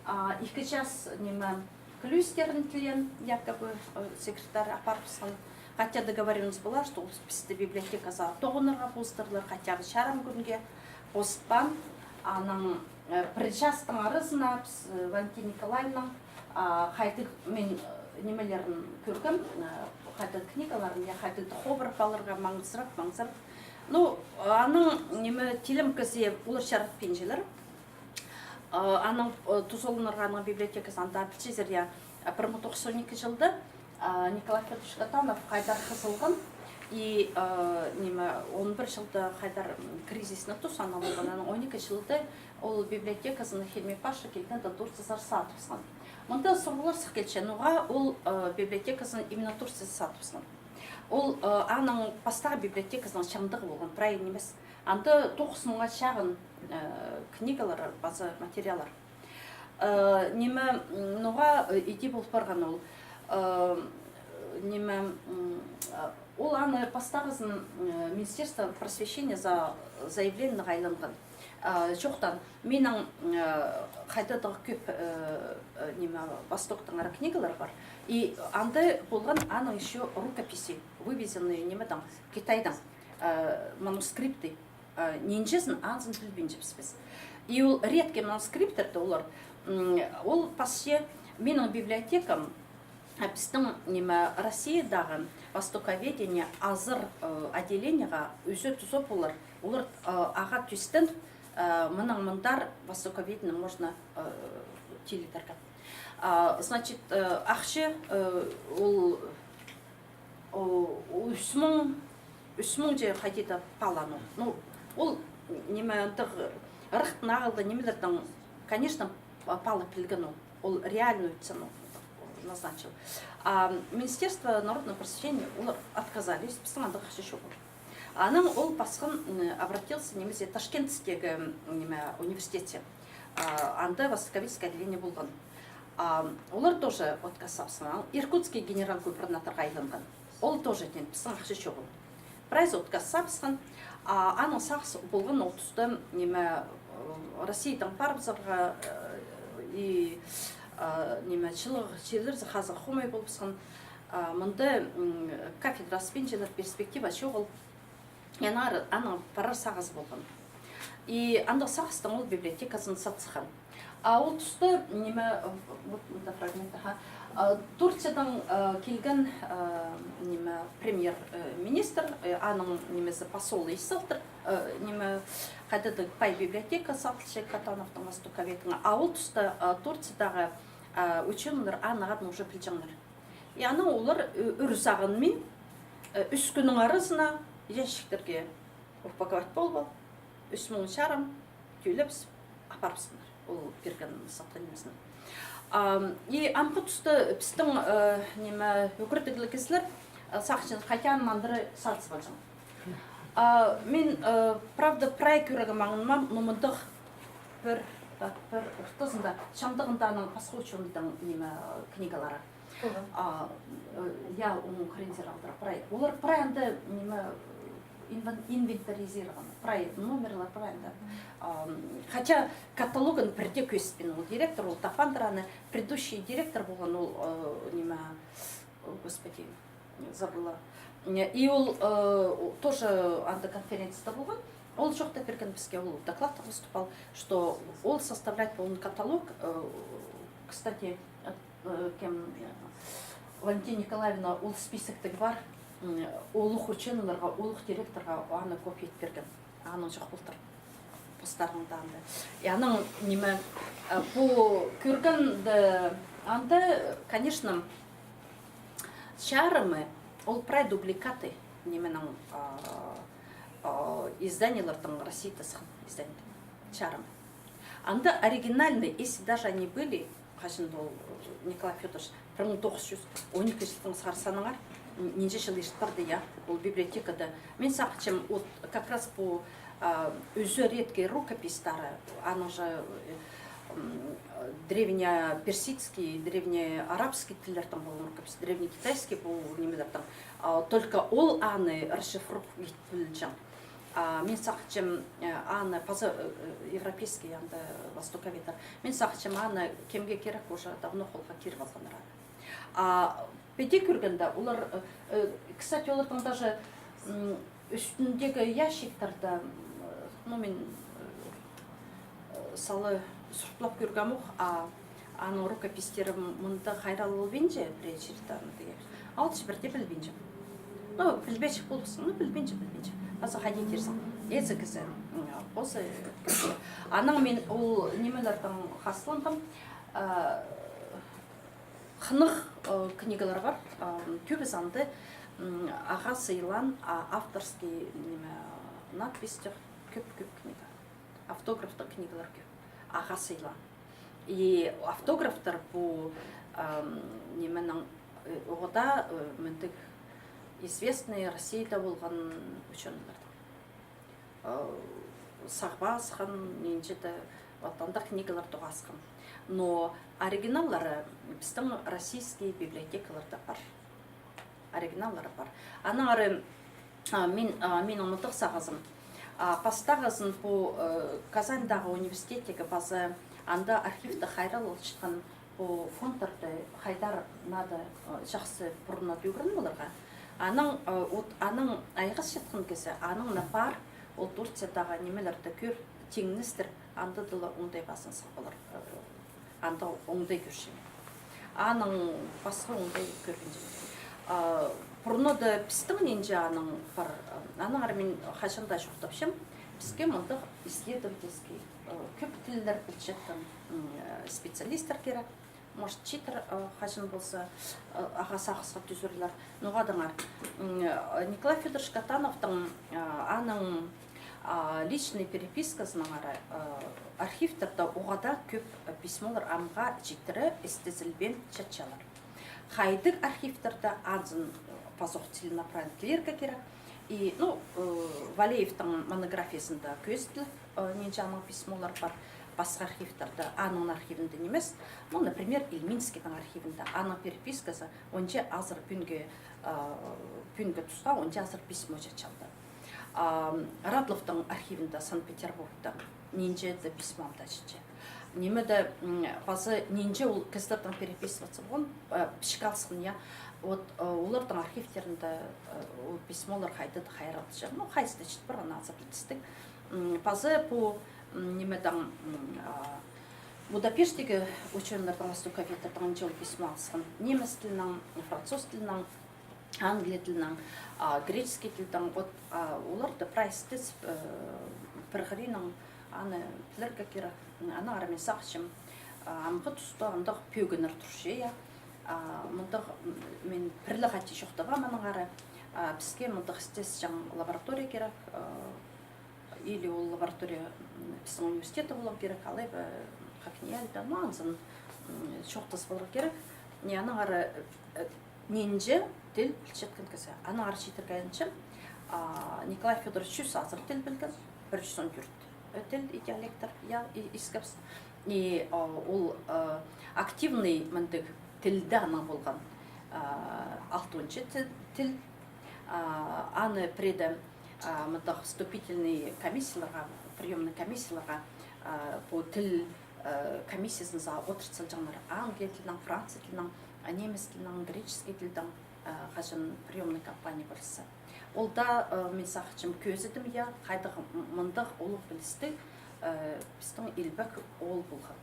а, ікі час, ниме, Клюстерін тілеен, якобы, э, секретарь апарыбысхан. Хотя договорённость была, что ол пісті библиотеказар тоғынарға позыдарлар, хотя бы чарым кӱнге позытпаан. Анаң, э, пір частың аразына піс, э, Валентина Николаевнаның, а, хайдағ, мин, э, нимелерін кӧргем, э, хайдағ книгаларын, я хайдағ хобыр паларға маңзырап, маңзырап. Ну, аның ниме, тилім кізі олар чаратпинчалар. А, аның, э, тузаланарға аның библиотеказы анда пілчезер, я, а, пір муң тоғыс чӱс он ікі чылда, а, Николай Фёдорович Катанов хайдар хызылған, и, а, ниме, он пір чылда хайдар, м, кризисный тус, анаң полған, анаң он ікі чылда ол библиотеказын Хельми Паша килгенде Турциязар сатыбысхан. Мында сурығлар сых килче, ноға ол, э, библиотеказын именно Турциязар сатыбысхан. Ол, э, аның пастағы библиотеказының чаңдығы полған, прай нимес. Анда тоғыс муңға чағын, э, книгалар, паза материаллар. Э, ниме, м, ноға, э, иди пол парған ол. Э, ниме, м, э, ол аны пастағызын, э, Министерство просвещения за заявлениеге айланған. Э, чоохтаан, минің, э, хайдағ-да кӧп, э, э, ниме, Востоктың ара книгалар пар. И анда полған аның ещё рукописи, вывезенные нимедең, Китайдаң, э, манускрипты. Э, нинҷезін, анзын пілбинчебіс піс. И ол редкий манускрипттер дее олар, м, ол пасча минің библиотекам, э, пістің, ниме, Россиядағы востоковедение азыр, э, отделениеға ӱзе туза полар, олар, э, ағаа тӧстеніп, э, мынаң мындар востоковедение можно, э, тилідерге. А, значит, э, ахча, э, ол О, ӱс муң, ӱс муң че хайди-да пала, ну. Ну, ол, ниме, андағ ырахтың ағылды нимелердең, конечно, па-, пала пілген ол. Ол реальную цену назначил. А Министерство народного просвещения, олар отказались, пістің андағ ахча чоғыл. Анаң ол пасхан, м, обратился нимезер Ташкентскийге, м, ниме, университетке. А, анда востоковедческое отделение полған. А, олар тоже отказ сабысхан. Иркутский генерал-губернаторға айланған. Ол тоже теен, пістің ахча чоғыл. Прайзы отказ сабысхан. А, аның сағыс полған ол туста, ниме, э, Россиядаң парыбызарға, э, и, э, ниме, чылығ чирлерзер хазых хомай полыбысхан. А, мында, м, кафедра аспинчалар, перспектива чоғыл. Аннаңар аның парар сағызы полған. И андағ сағыстаң ол библиотеказын сатсыххан. А ол туста, ниме, вот мында фрагмент, аха. А, Турциядаң, а, килген, а, ниме, премьер, э, министр, э, аның нимезі посол ис салтыр, э, ниме, хайдағ-да пай библиотека сатылча Катановтың, востоковедтің. А ол туста, а, Турциядағы, а, учёныйлар аның адын уже пілҷеңнер. И анаң олар, э, ӱр сағынмин, э, ӱс кӱннің аразына ящиктерге упаковать полып ал, ӱс муң чарым тӧлебіс, апарыбысханнар. Ол пирген сатхан нимезін. А, и амғы туста пістің, э, ниме, ӱгредігліг кізілер, э, сағынчалар, хайди аны мындыра сатыс полҷаң. А, мин, э, правда, прай кӧрерге маңнанмаам, но мындағ пір, так, пір ортазында, чаңдағында аның пасха учёныйдың, ниме, книгалары. А, э, я, оң хрензер алдыра, прай. Олар прай анда, ниме, инвен-, инвентаризированы, прай номерлар прай анда. А, хотя каталогын пірдее кӧзітпеен ол директор, ол таппаандыр аны, предыдущий директор полған ол, э, ниме, о, господи, забыла. И ол, э, тоже анда конференцияда полған. Ол чоохтап пирген піске, ол докладта выступал, что ол составлять полған каталог, э, кстати, э, кем, э, Валентина Николаевна ол списоктіг пар, м, улуғ ученыйларға, улуғ директорға аны копия ит пирген. Аның чох полтыр. Постарының даа анда. И аның, ниме, э, пу кӧргенде анда, конечно, чарымы, ол прай дубликаты, нименің, а, а, изданиелердің, Россияда сыххан изданиелердің чарымы. Анда оригинальный, если даже они были, хаҷан ол, э, Николай Фёдорович, пір муң тоғыс чӱс он ікі чылдаң сығара санаңар, н-, нинҷе чыл ирт парды, я, ол библиотекада. Мин сағынчам, вот как раз пу, а, ӱзі редкий рукописьтары, аның же, э, м, древнеперсидский, древнеарабский тіллердең полған рукопись, древнекитайский пу нимелердең. А, только ол аны расшифровать ит пілҷең. А, мин сағынчам, э, аны паза, э, э, европейский, анда, востоковедтер. Мин сағынчам, аны кемге кирек, уже давно холға киріп алғаннар аны. А піди кӧргенде, олар, э, э, кстати, олардың даже, м, ӱстӱндегі ящиктарда, м, э, ну, мин, э, сала суртлап кӧргем ох, а аның рукописьтері м-, мында хайраллалбинча, пірее чирде аны тігі. Алча пірдее пілбинчем. Ну, пілбеҷек полыбыссаң, ну, пілбинче, пілбинче. Паза хайди тирзің. Ээзі кізі, м, позы кізі. Анаң мин ол нимелердең хазыланғам, а, хынығ, э, книгалар пар, а, кӧбізі анда, м, ағаа сыйлаан, а, авторский, ниме, надписьтер, кӧп-кӧп книга. Автографтығ книгалар кӧп. Ағаа сыйлаан. И автографтар пу, ам, нименің, э, оғаа даа, э, мындағ известный Россияда полған учёныйларның. Э, сағбазыған, нинҷе-де, вот андағ книгалар тоғасхан. Но оригиналлары пістің российский библиотекаларда пар. Оригиналлары пар. Аннаңар, а, мин, а, минің мындағ сағызым. А, пастағызын пу, э, Казаньдағы университеттегі паза анда архивті хайраллатчатхан пу фондтарды хайдар надо, э, чахсы пурнада ӱгреніп аларға. Анаң, э, вот, анаң айғасчатхан кізі, анаң на пар, ол Турциядағы нимелерді кӧр, тиңнестір, анда даа ла оңдай пазынза полар, э, анда оңдай кӧрчем. Анаң пасха оңдай кӧрбинчем. А, пурнада пістің нинҷе анаң пар, аннаңар мин хаҷан даа чоохтапчам, піске мындағ исследовательский, э, кӧп тіллер пілчеткен, м, э, специалисттер кирек. Может, читір, э, хаҷан полза, э, ағаа сағысха тӱзірлер. Ноға даңар, м, э, Николай Фёдорович Катановтың, э, аның, а, личный переписказынаңар, э, архивтерде оғаа даа кӧп, э, письмолар амға читіре істезілбеен чатчалар. Хайдағ архивтерде, анзын, э, пазох целенаправленно тілирге кирек. И, ну, э, Валеевтің монографиязында кӧзіділ, э, нинҷе аның письмолар пар, пасха архивтерде, аның архивінде нимес. Ну, например, Ильминскийдің архивінде, аның переписказы, онҷа азыр пӱӱнгі, э, пӱӱнгі тусха онҷа азыр письмо чатчалды. А, Радловтың архивінде Санкт-Петербургта нинҷе-де письмо ам даа читче. Ниме-де, м, паза нинҷе ол кізілердең переписываться полған, э, пічік алысхан, я. Вот, э, олардың архивтерінде, э, ол письмолар хайда-да хайралча. Ну, хайзы-да чіт парған, азыр пілдістіг. М, паза пу, м, нимедең, м, а, Будапешттегі учёныйларның, востоковедтердең нинҷе ол письмо алысхан. Немец тілінең, француз тілінең, англия тілінең, а, греческий тілдең, вот, а, оларды прай істезіп, э, пір хыриннаң аны пілерге кирек. Аннаңар мин сағынчам, а, амғы туста андағ пӧгіннер турча, я. А, мындағ, м, мин пір ле хати чоохтабаам аннаңар, а, піске мындағ істесчең лаборатория кирек, а, или ол лаборатория, м, пістің университетте поларға кирек, алай ба, м, ХакНИИЯЛИ-да, ну, анзын, м, чоохтазып аларға кирек. Не, аннаңар, э, нинҷе тіл пілчеткен кізі. Аннаңар читіргенімҷе, а, Николай Фёдорович чӱс азыр тіл пілген, пір чӱс он тӧрт, э, тіл и диалекттер, я, и искепс. И, а, ол, э, активный мындағ Тілде анаң полған, а, алтынҷы тіл, тіл. А, аны пірее, а, мындағ вступительный комиссияларға, приёмный комиссияларға, а, пу тіл, а, комиссиязын саа одырт салҷаңнар. Англия тілінең, франция тілінең, а, немец тілінең, греческий тілдең, а, хаҷан приёмный кампания полча. Ол даа, э, мин сағынчам, кӧзідім, я, хайдағ м-, мындағ улуғ пілістіг, э, пістің илбек оол полған.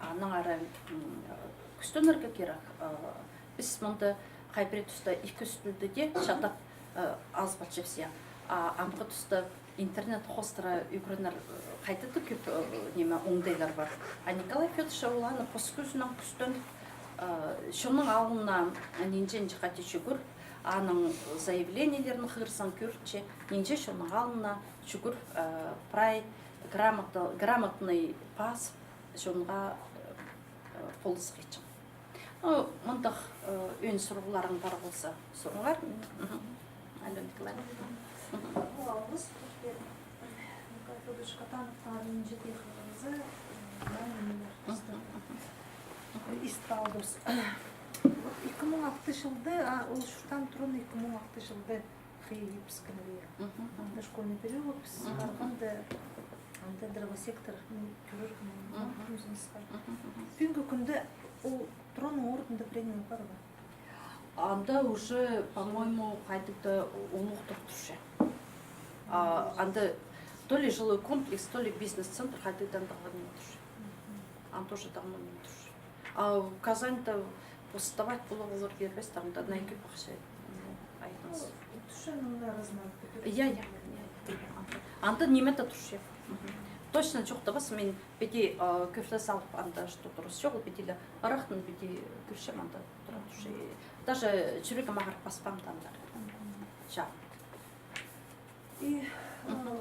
Анаң ары, м, кӱстенерге кирек, э, піс мында хай пірее туста ікі-ӱс тілді дее чатап, э, алыс полчабыс, я. А амғы туста интернет хоостыра ӱгренер, э, хайдағ-да кӧп, э, ниме, оңдайлар пар. А Николай Фёдорович ол аны пос кӱзінең кӱстеніп, э, чонның алнына нинҷе-нинҷе хати чӱгӱр, аның заявлениелерін хығырзаң, кӧрче, нинҷе чонның алнына чӱгӱр, э, прай грамота-, грамотный пас чонға, э, э, полызығ итчең. Ну, мындағ, э, ӧӧн сурығларың пар полза, сурыңар. Мгм. Алёна Николаевна. Мгм. Ну, алғыс, Николай Фёдорович Катановтың арын нинҷе дее хығырза, э, мына нимелер, мгм, истіп алдыбыс. Вот ікі муң алты чылда, а, ол чуртаан турған, ікі муң алты чылда Хыйа кибіскеннер, я. Мгм. Анда школьный переулок, піс, мгм, парғанда, анда дровосектор, ну, кӧрерге, мгм, музейнің сығар. Мгм, мгм. Пӱӱнгі кӱнде ол турған орнында пірее ниме пар ба? Анда уже, по-моему, хайдағ-да улуғ тур турча. А, анда то ли жилой комплекс, то ли бизнес-центр, хайдағ-да андағ ниме турча. Мгм. Анда уже давно ниме турча. А Казаньда пос сдавать поларға олар кирбес, там да на кӧп ахча, м, айдыңзар. Ну, тӱсчем, мына размер. Я, я, я. Анда ниме-де турча. Мгм. Точно чоохтабас, мин піди, а, кӧрле салып, анда что-то турыс чоғыл, піди ле ырахтаң піди кӧрчем, анда тура турча. Даже чӱрегім ағырып паспаам даа андар. Мгм. Ча. И, э, мгм,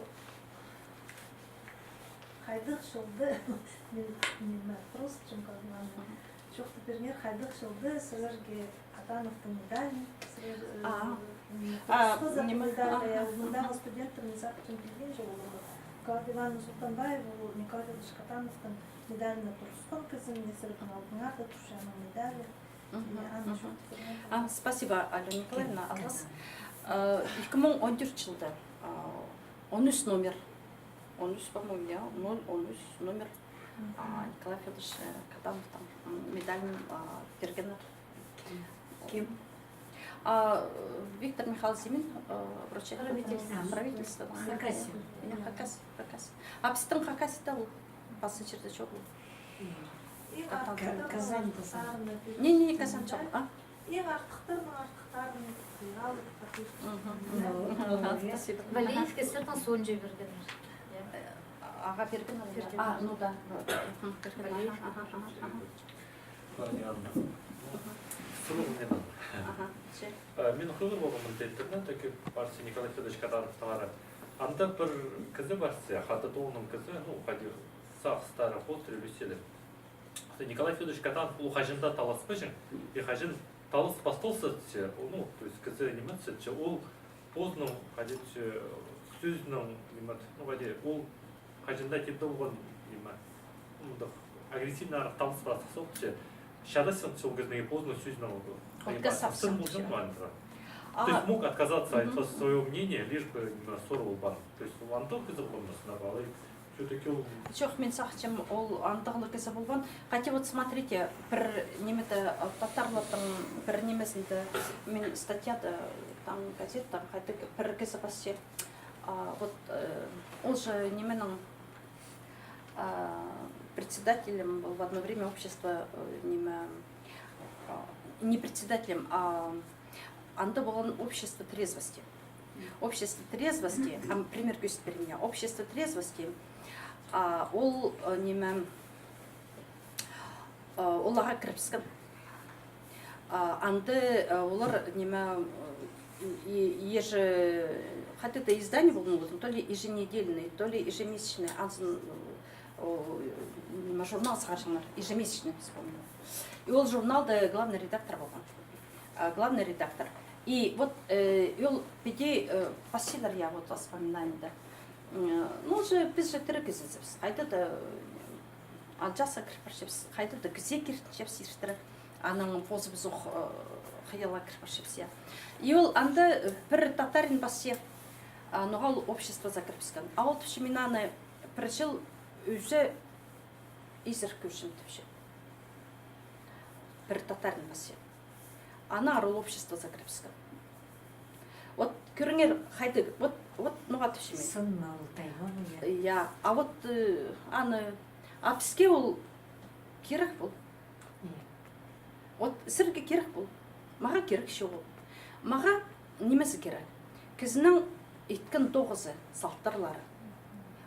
хайдағ чылда, мин, мин просто чоохтап пиріңер, хайдағ чылда сірерге Катановтың медалін, сірер, э, а, ниме, а, турысхазар ниме, медальға, я, аха, мындағы студенттер, мин сағынчам, пілген чоғыл. Клавдия Ивановна Султанбаева, ол Николай Фёдорович Катановтың медаліне турысхан кізі, мына сірернің алдыңарда турча аның медалі. Мгм, мгм. А, спасибо, Алёна Николаевна, алғыс. Э, ікі муң он тӧрт чылда, а, он ӱс номер. Он ӱс, по-моему, я, ноль он ӱс номер, а, Николай Фёдорович, э, Катановтың, м, медалін, а, пиргеннер. Кем? А, Виктор Михайлович Зимин, э, вручает. Правительство. Правительство, да. Хакасия. Я, Хакасия, Хакасия. А пістің Хакасияда ол пасха чирде чоғыл. И Ка-, Казаньда. Не, не, не, Казань чоғыл, а? Иң артыхтарның артыхтарын алып, мгм. Ну, ну, спасибо. Валеевке сірернің соонҷа пиргеннер. Э, ағаа пирген ол. Пирген. А, ну да. Мгм. Валеевке. Аха, аха, аха, аха. Ладно, ладно. Сурығ не надо. Аха, че. Э, мин хығыр полғам интернетте, парча Николай Фёдорович Катановтың ары. Анда пір кізі парча, хатығ оолның кізі, ну, хайди, сағыстары, хол тірілісселер. Николай Фёдорович Катанов ол хаҷан даа таласпаҷаң, и хаҷан талас пасталза, ну, то есть кізі ниме итсе, ол позының, хайди, сӧзінің, ниме, ну, хайди, ол хаҷан даа тип полған, ниме, мындағ агрессивный арах таласпассың, че чадасың, ол кізіні позының сӧзінең. Отказ алзаң, сын полҷаң, че. Маңында. То есть мог отказаться, мгм, айтпас своё мнение, лишь бы, ниме, ссора полбаан. То есть ол андағ кізі полмас, ниме, алай. Всё-таки ол... Чох, мин сағынчам, ол андағ ла кізі полбаан. Хотя вот смотрите, пір нимеде, а, татарларның пір нимезінде мин статьяда, там, газетада, хайдағ пір кізі пасча. А, вот, э, ол же нименің, а, председателем был в одно время общество, э, ниме, а, не председателем, а анда полған общество трезвости. Общество трезвости, ам, пример кӧзіт пирем, я. Общество трезвости, а, ол, э, ниме, э, оларға кірібіскен. А, анда, э, олар, ниме, э, и-, еже-, хайдағ-да издание полған, то ли еженедельный, то ли ежемесячный, анзын, э, о, ниме, журнал сығарҷаңнар, ежемесячный, вспомнила. И ол журналда главный редактор полған. А, главный редактор. И вот, э, и ол піди, э, пасчалар, я, вот воспоминание, да. М, ну, же, піс же тірі кізізібіс. Хайда-да, э, алҷаасха кір парчабыс, хайда-да кізее киртінчебіс иртірек. Анаң позыбызох, э, хыялға кір парчабыс, я. И ол анда, э, пір татарин пасча, а, ноға ол обществозар кірібіскен. А ол тіпче, мин аны пір чыл ӱзе изер кӧрчем, тіпче. Пір татарин пасча. Аннаңар ол обществозар кірібіскен. Вот кӧріңер, хайдағ, вот, вот ноға тіпчем мин. Сын ма ол, тайма ма, я? Я, а вот, э, аны, а піске ол кирек пол. Иә. Вот сірерге кирек пол. Мағаа кирек чоғыл. Мағаа нимезі кирек? Кізінің иткен тоғызы, салтарлары.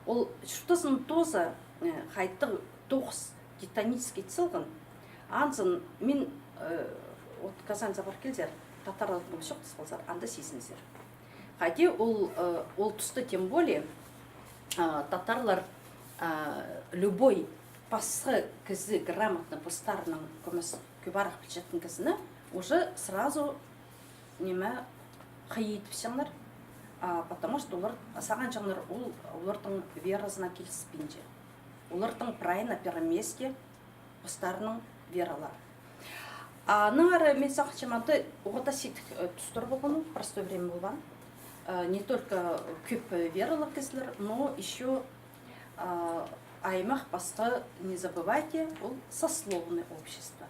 Ол чуртазын тооза, э, хайдағ тоғыс, титанический ит салған. Анзын мин, э, вот Казаньзар пар килзер, татарларның чоохтас ползар, анда сизінзер. Хайди ол, э, ол туста, тем более, а, татарлар, а, любой пасха кізі, грамотный, постарының кӧмес кӧбірек пілчеткен кізіні уже сразу, ниме, хыйи итпеҷеңнер, а, потому что олар сағынҷаңнар, ол олардың веразына киліспинче. Олардың прай на первом месте постарының вералары. А аннаңар мин сағынчам, анда оғаа даа сидік, э, тустар полған, простое время полған. Э, не только кӧп, э, вералығ кізілер, но ещё, а, аймах пасха, не забывайте, ол сословное общество.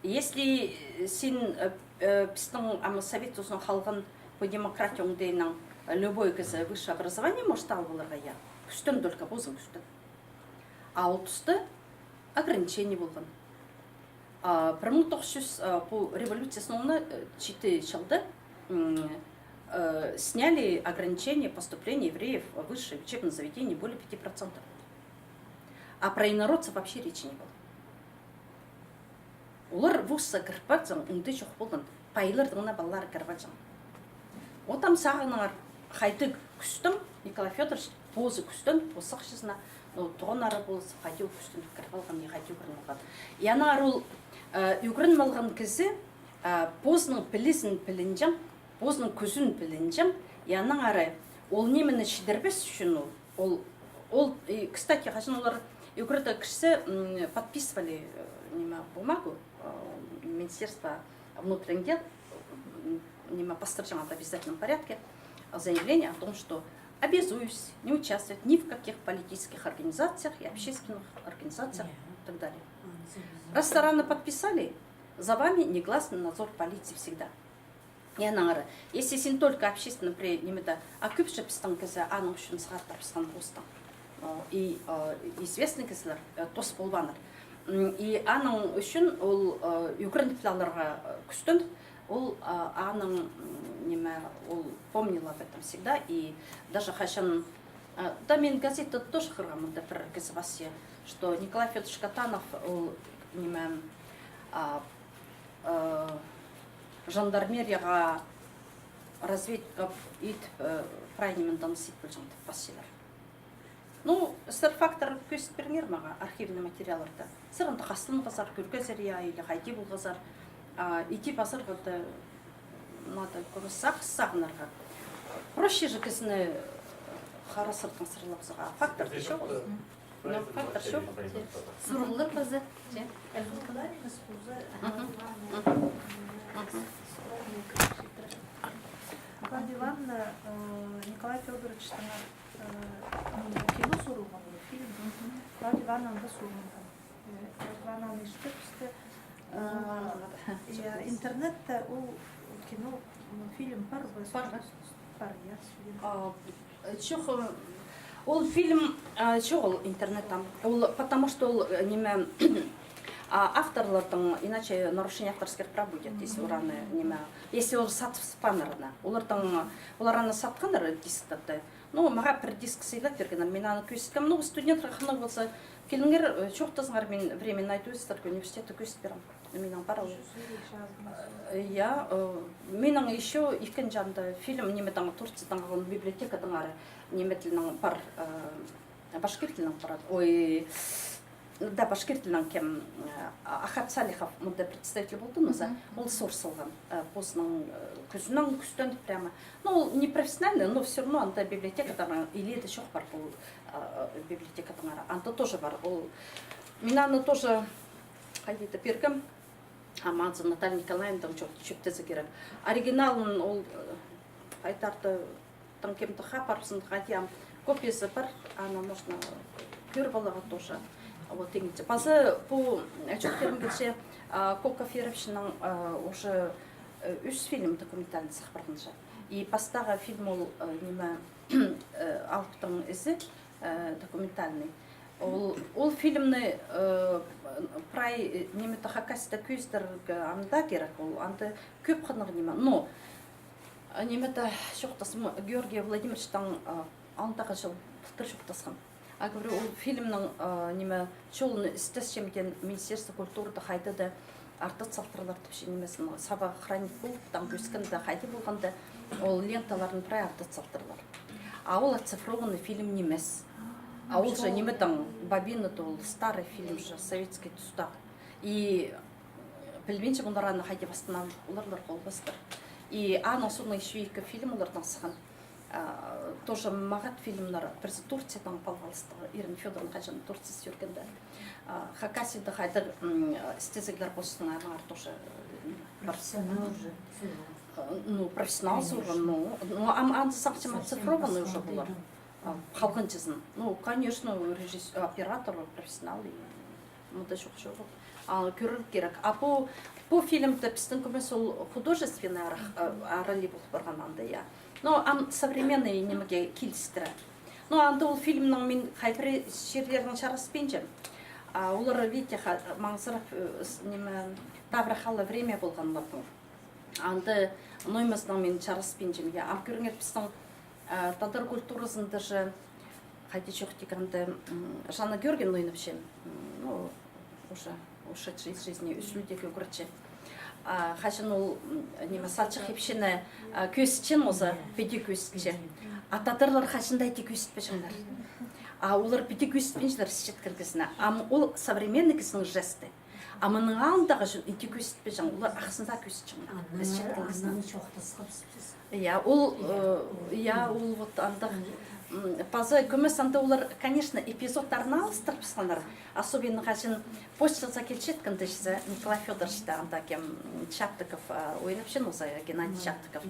Если, э, син, э, э, пістің ам Совет Союзының халған по демократии оңдайынаң, э, любой кізі высшее образование может алып аларға, я. Кӱстең только, позың кӱстең. А ол туста ограничение полған. А, пір муң тоғыс чӱс, а, пу революция соонаң, э, читі чылда, м, э, сняли ограничение поступления евреев в высшие учебные заведения более пяти процентов. А про инородцев вообще речи не было. Олар вузха кіріп парзаң, оңдай чох полған. Пайларның на палалары кіріп алҷаң. От ам сағыныңар, хайдағ кӱстең Николай Фёдорович позы кӱстең, пос ахчазына, ну, тоғаннары полыс, хайди ол кӱстең кіріп алған, и хайди ӱгреніп алған. И аннаңар ол, э, ӱгреніп алған кізі, э, позының пілізін пілінҷең, позының кӱзін пілінҷең, и аннаңар ол нимені чідірбес ӱчӱн ол, ол, ол, и, кстати, хаҷан олар ӱгредіг кірзе, м, подписывали, э, ниме, бумагу, э, Министерство внутренних дел, м, ниме, пастырҷаң анда в обязательном порядке заявление о том, что обязуюсь не участвовать ни в каких политических организациях и общественных организациях и так далее. Раз сірер аны подписали, за вами негласный надзор полиции всегда. И аннаңар, если син только общественный при-, ниме дее, а кӧп же пістің кізі аның ӱчӱн сығар тартыбысхан постаң. О, и, о, известный кізілер, э, тос полбааннар. М, и аның ӱчӱн ол, э, ӱгреніп аларға, э, кӱстеніп, ол, э, аның, м, ниме, ол помнил об этом всегда, и даже хаҷан, э, да, мин газетада тоже хығырғам, мында пір кізі пасча, что Николай Фёдорович Катанов, ол, ниме, а, э, жандармерияға разведка ит, э, прай ниме доносить полҷаң тіп пасчалар. Ну, сірер фактор кӧзіт пиріңер мағаа архивный материалларда. Сірер анда хазыланғазар, кӧргезер, я, или хайди полғазар, а, иди пазарға даа надо кӧмес сағ-, сағынарға. Проще же кізіні харасыртын сырлабызарға. Фактор даа чоғыл. Ну, фактор чоғыл. Сурығлар паза. Че? Мгм. Мгм. Клавдия Ивановна, э, Николай Фёдоровичтің, э, кино сурылған, фильм. Клавдия Ивановна анда сурылған. Э, Клавдия Ивановна иште пісте, э, я, интернетте ол кино, м, фильм пар ба? Пар. Пар, я, фильм. А, чох, э, ол фильм, а, чох ол интернеттең. Ол, потому что ол, э, ниме, а, авторларның, иначе нарушение авторских прав будет, если олар аны, ниме, если олар сатып сатпааннар аны. Олардың, олар аны сатханнар дисктарны. Ну, мағаа пір диск сыйлап пиргеннер, мин аны кӧзіткем. Ну, студенттерге хынығ полза, киліңер, э, чоохтазыңар, мин время найду сірерге, университетте кӧзіт пирем. Минің пар ол. Э, я, э, минің ещё ікінҷі анда фильм, ниме дее, Турциядаң алған, библиотекадаң ары, ниме тілінең пар, э, башкир тілінең пар. Ой, да, башкир тілінең кем, э, Ахат Салихов, мында представитель полды, ну, за, ол сур салған, э, позының, э, кӱзінең кӱстеніп прямо. Ну, ол не профессиональный, но всё равно анда библиотекадаң, или это чох пар, ол, э, библиотекадаң ары. Анда тоже пар. Ол, мин аны тоже хайди-да пиргем. Ам анзы Наталья Николаевнадаң чӧп-, чӧптезер кирек. Оригиналын ол, э, хайдар-да, таң кем-де хапарыбызын, хайди ам копиязы пар, аны можно кӧріп аларға тоже. Вот, иңілче. Паза пу, э, чоохтирым килче, а, Коков Еремченің, а, уже, э, ӱс фильм документальный сых парғанҷа. И пастағы фильм ол, э, ниме, э, «Алыптың ізі», э, документальный. Ол, ол фильмні, э, прай, э, ниме-де, Хакасияда кӧзідерге анда кирек, ол анда кӧп хынығ ниме. Но, э, ниме-де чоохтасым, Георгий Владимировичтең, э, алындағы чыл пылтыр чоохтасхам. А говорю, ол фильмнің, э, ниме, чолын істесчем теен, Министерство культурада хайда-да артыт салтырлар тіпче нимезін, саба охранник полып, там кӧскенде, хайди полғанда, ол ленталарын прай артыт салтырлар. А ол оцифрованный фильм нимес. А ол же ниме, там бобина-да, ол старый фильм же, советский тустағы. И пілбинчем, олар аны хайди восстанавливать поларлар, полбастар. И аның соонаң ещё ікі фильм олардаң сыххан. А, тоже мағат фильмнер, пірсі Турциядаң палғалыстығ, Ирина Фёдоровна хаҷан Турцияда чӧргенде. А, Хакасияда хайдағ, м, істезіглер ползын, аннаңар тоже, м, пар. Профессионал уже. Э, ну, профессионал сурған, ну, ну, ам, анзы сағынчам, оцифрованный уже полар. А, халғанҷызын. Ну, конечно, режисс-, оператор, профессионал, и мында чох, чох. А, кӧрер кирек. А пу, пу фильмде пістің кӧмес ол художественный арах, а, арали полып парған анда, я. Но ам современный нимеге килістіре. Но анда ол фильмнің мин хайбір чирлерін чараспинчам. А, олар, видите, ха-, маңзырап, э, с-, ниме, таврахала время полған оларның. Анда ноймазынаң мин чараспинчам, я. Ам кӧріңер, пістің, а, тадар культуразында же, хайди чоохтирға, анда, м, Жанна Георгиевна ойнапча, м, ну, уже ушедший из жизни, ӱс ӱлӱкӱнде ӱгретчі. А, хаҷан ол, м, ниме, салчах ипчіні, а, кӧзітчең, оза, піди кӧзітче. А тадарлар хаҷан даа іди кӧзітпеҷеңнер. А олар піди кӧзітпинчелер ісчеткен кізіні. Ам ол современный кізінің жесті. А мының алнындағы чон іди кӧзітпеҷең, олар ахсынзар кӧзітчең. Ісчеткен кізіні. Я, ол, э, я, ол вот андағ, м, паза кӧмес анда олар, конечно, эпизодтарын алыстырыбысханнар. Особенно хаҷан почтазар килчеткенде, Николай Фёдорович та анда кем, м, Чаптыков, а, ойнапчаң, оза, Геннадий Чаптыков.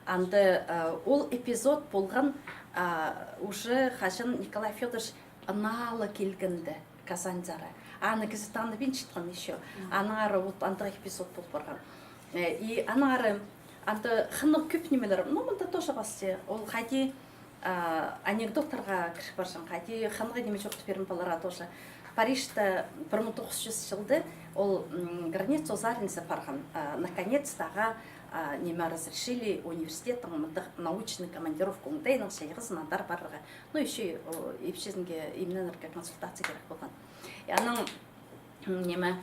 Анда, а, ол эпизод полған, а, уже хаҷан Николай Фёдорович аналы килгенде Казаньзар. Аны кізі таныбинчатхан ещё. Аннаңар вот андағ эпизод пол парған. Э, и аннаңар анда хынығ кӧп нимелер. Ну, мында тоже пасти. Ол хайди, а, анекдоттарға кіріп парҷаң, хайди хынығ ниме чоохтап пирем паларға тоже. Парижта пір муң тоғыс чӱс чылда ол, м, граница узаринза парған. А, наконец-то ағаа, а, ниме, разрешили университеттің мындағ научный командировка оңдайнаң чайғызын андар парарға. Ну, ещё, о, ипчізінге имненерге консультация кирек полған. И анаң, м, ниме,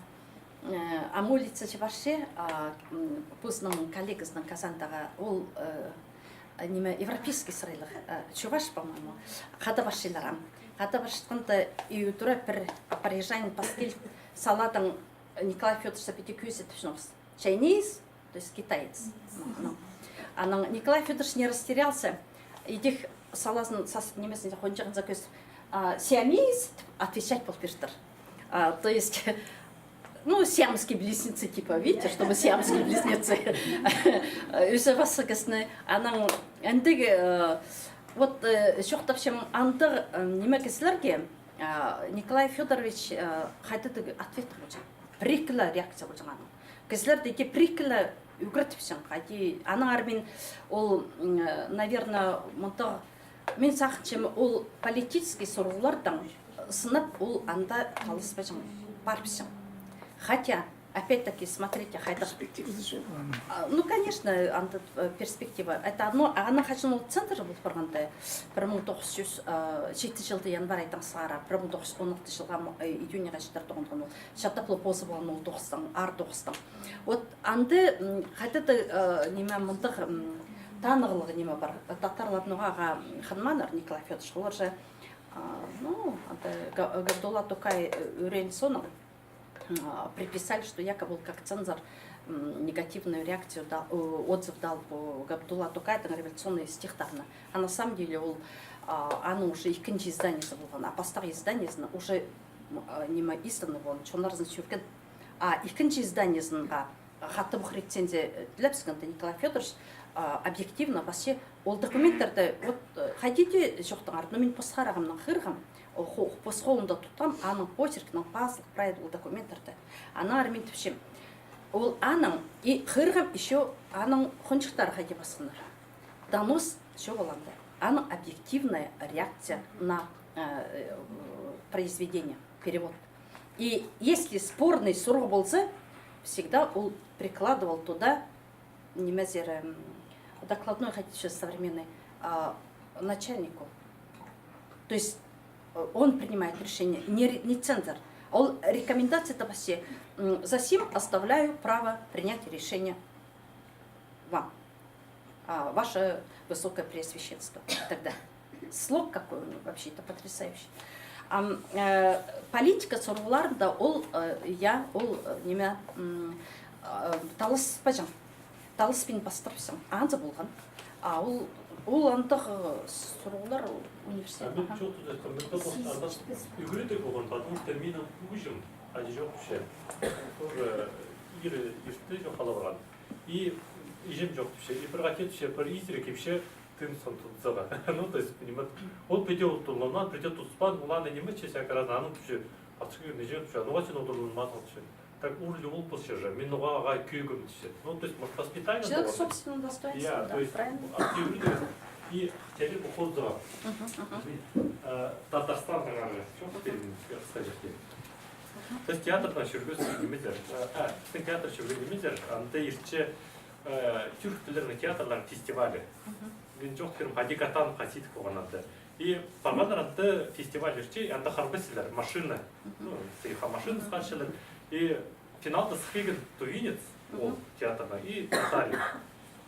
э, ам улица чіберче, а, м, позының коллегазынаң Казаньдағы, ол, э, ниме, европейский сырайлығ, э, чуваш, по-моему, хада парчалар ам. Хада парчатханда, и удура пір парижанин пас киліп, саладаң Николай Фёдоровичке піди кӧзідіп, чайниз, то есть китаец. Ну, анаң Николай Фёдорович не растерялся, идӧк салазын сас-, нимезін, хонҷағынзар кӧзіп, а, «Сиамез», тіп отвечать пол пиртір. А, то есть, ну, сиамские близнецы, типа, видите, чтобы сиамские близнецы. Ӱзе пасха кізіні, анаң андағ, э, вот, э, чоохтапчам, андағ, э, ниме кізілерге, а, Николай Фёдорович, э, хайдағ-да ответ полҷаң. Пір-ікі ле реакция полҷаң аның. Кізілерні іди пір-ікі ле ӱгретіпчең, хайди, аннаңар мин ол, м, наверное, мындағ, мин сағынчам, ол политический сурығлардаң сынап, ол анда таласпаҷаң, парыбысчаң. Хотя, опять-таки, смотрите, хайдағ. Перспективазы чох аның. А, ну, конечно, анда, э, перспектива. Это одно, а анаң хаҷан ол центрзар пол парғанда, пір муң тоғыс чӱс, э, читі чылда январь айдаң сығара, пір муң тоғыс чӱс он алты чылға, м, э, июньға читіре тоғынған ол. Чатаплы позы полған ол тоғыстаң, аар тоғыстаң. Вот анда, м, хайдағ-да, э, ниме, мындағ, м, танығлығ ниме пар. Татарлар ноға ағаа хынмааннар, Николай Фёдорович, олар же, а, ну, анда Га-, Габдулла Тукай, э, ӱреен соонаң, м, а, приписали, что якобы ол как цензор, м, негативную реакцию дал, э, отзыв дал по Габдулла Тукайдың революционный стихтарына. А на самом деле ол, а, аның уже ікінҷі изданиезі полған, а пастағы изданиезін уже, м, а, ниме, изданный полған, чоннарзын сӧрген. А ікінҷі изданиезін, а, хатап ох рецензия, э, тілебіскенде Николай Фёдорович, а, объективно, вообще, ол документтерді, вот, э, хайди дее чоохтаңар, но мин пос харағымнаң хығырғам, ол хо-, пос холымда тутхам, аның почеркінең пазылығ прай ол документтерді. Аннаңар мин тіпчем, ол аның, и хығырғам ещё аның хонҷыхтары хайди пасханнар. Донос чоғыл анда. Аның объективная реакция на, э, э, произведение, перевод. И если спорный сурығ полза, всегда ол прикладывал туда, ниме зер, м, докладной, хотя современный, а, начальнику. То есть, э, он принимает решение, не ре-, не цензор. А ол рекомендация, это вообще, м, за сим оставляю право принять решение вам, а, ваше высокое преосвященство, и так далее. Слог какой у него вообще-то потрясающий. Ам, э, политика сурығларында ол, э, я, ол, э, ниме, м, э, таласпаҷаң. Таласпин пастырыбысчаң. Анзы полған. А ол, ол андағ, э, сурығлар университет. А мин, аха, чоохтазам, мин пазох андағ ӱгредіг полған, потому что минің ӱгӱҷем, аҷы чох вообще. Тоже ирі иртті чох ала парған. И іҷем чох тіпче, и пір хати тіпче, пір изіре кипче, тыын сон тудызарға. Ну, то есть, понимаете, ол піди ол тулланмаан, піди туспаан, ол аны ниме че, всяко разно, аның тіпче, артых кӧрін, іҷем тіпче, а ноға син ол тулланмаазың тіпче. Так урлі ол полча же, мин ноға ағаа кӧгім тіпче. Ну, то есть, может, воспитание. Человек собственного достоинства, да, правильно. И теория, и теория походу. Мгм, мгм. Э, Татарстан таңары, чох, мгм, термин, я скажу. То есть театрнаң чӧргебіс нимезер. Э, а, пістің театр чӧрген нимезер, анда иртче, э, тӱрк тіллернің театрлар фестивалі. Мгм. Мин чоохтирым, хайди Катановха сидік полған анда. И парғаннар, анда фестиваль иртче, анда харбасчалар машина. Мгм. Ну, сыйыхха машина сығарчалар. И финалда сыххан тувинец, ол, мгм, театрнаң, и татарин.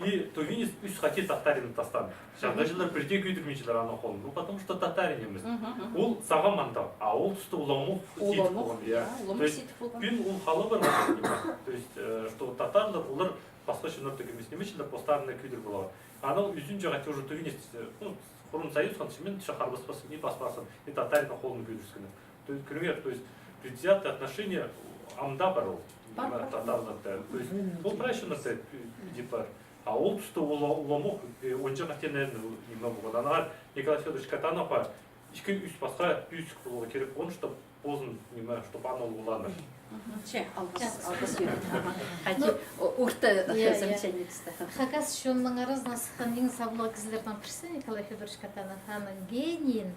И тувинец ӱс хати татаринні тастаан. Чаңғыҷылар пірдее кӧдірминчелер аның холын. Ну, потому что татарин нимес. Мгм, мгм. Ол сағам андағ, а ол туста уламох сидік полған, я. Уламох сидік полған. То есть, пӱӱн ол хал парған ниме. То есть, э, что татарлар, олар пасха чоннардаң кӧмес нимечелер, постарына кӧдір полар. Анаң ӱзінҷі хати уже тувинец, э, ну, хурун союз ханчы, мин чох харбаспасым, и паспаспасым, и татариннің холын кӧдірібіскеннер. То есть, кӧріңер, то есть, предвзятое отношение ам даа пар ол. Пар, ниме, пар. Татарларда. То есть, ол прай чоннарда, э, иди пар. А ол туста ол, уламох, э, онҷа хати, наверное, ниме полған. Аннаңар Николай Фёдорович Катановха ікі-ӱс пасха пӧзік поларға кирек полған, чтоб позын, ниме, чтоб аны ол уланар. Мгм. Че, алғыс, алғыс, Юрий. Аха. Хайди, о, орта, я, я, замечание тастаам. Хакас чонның аразына сыххан иң саблығ кізілернің пірсі Николай Фёдорович Катанов, аның генийін,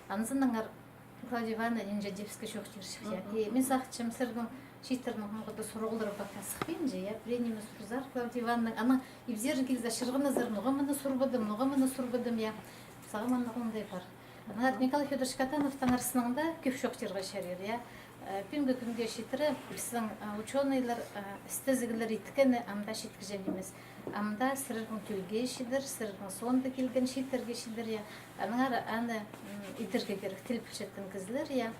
анзынаңар Клавдия Ивановна нинҷе дее піске чоохтирҷых, я. Мгм. И мин сағынчам, сірернің чииттернің хонғада сурығлар пака сыхпинча, я, пірее ниме сурзар Клавдия Ивановнаң, анаң ибзерің килзе, чырғанзар, ноға мыны сурбадым, ноға мыны сурбадым, я. Сағам андағ оңдай пар. Аннаңар Николай Фёдорович Катановтаңар сынында кӧп чоохтирға чарир, я. Э, пӱӱнгі кӱнге читіре пістің, э, учёныйлар, э, істезіглер иткені ам даа читкіҷең нимес. Ам даа сірернің тӧлге читер, сірернің соонда килген чииттерге читер, я. Аннаңар аны, м, идерге кирек, тіл пілчеткен кізілер, я.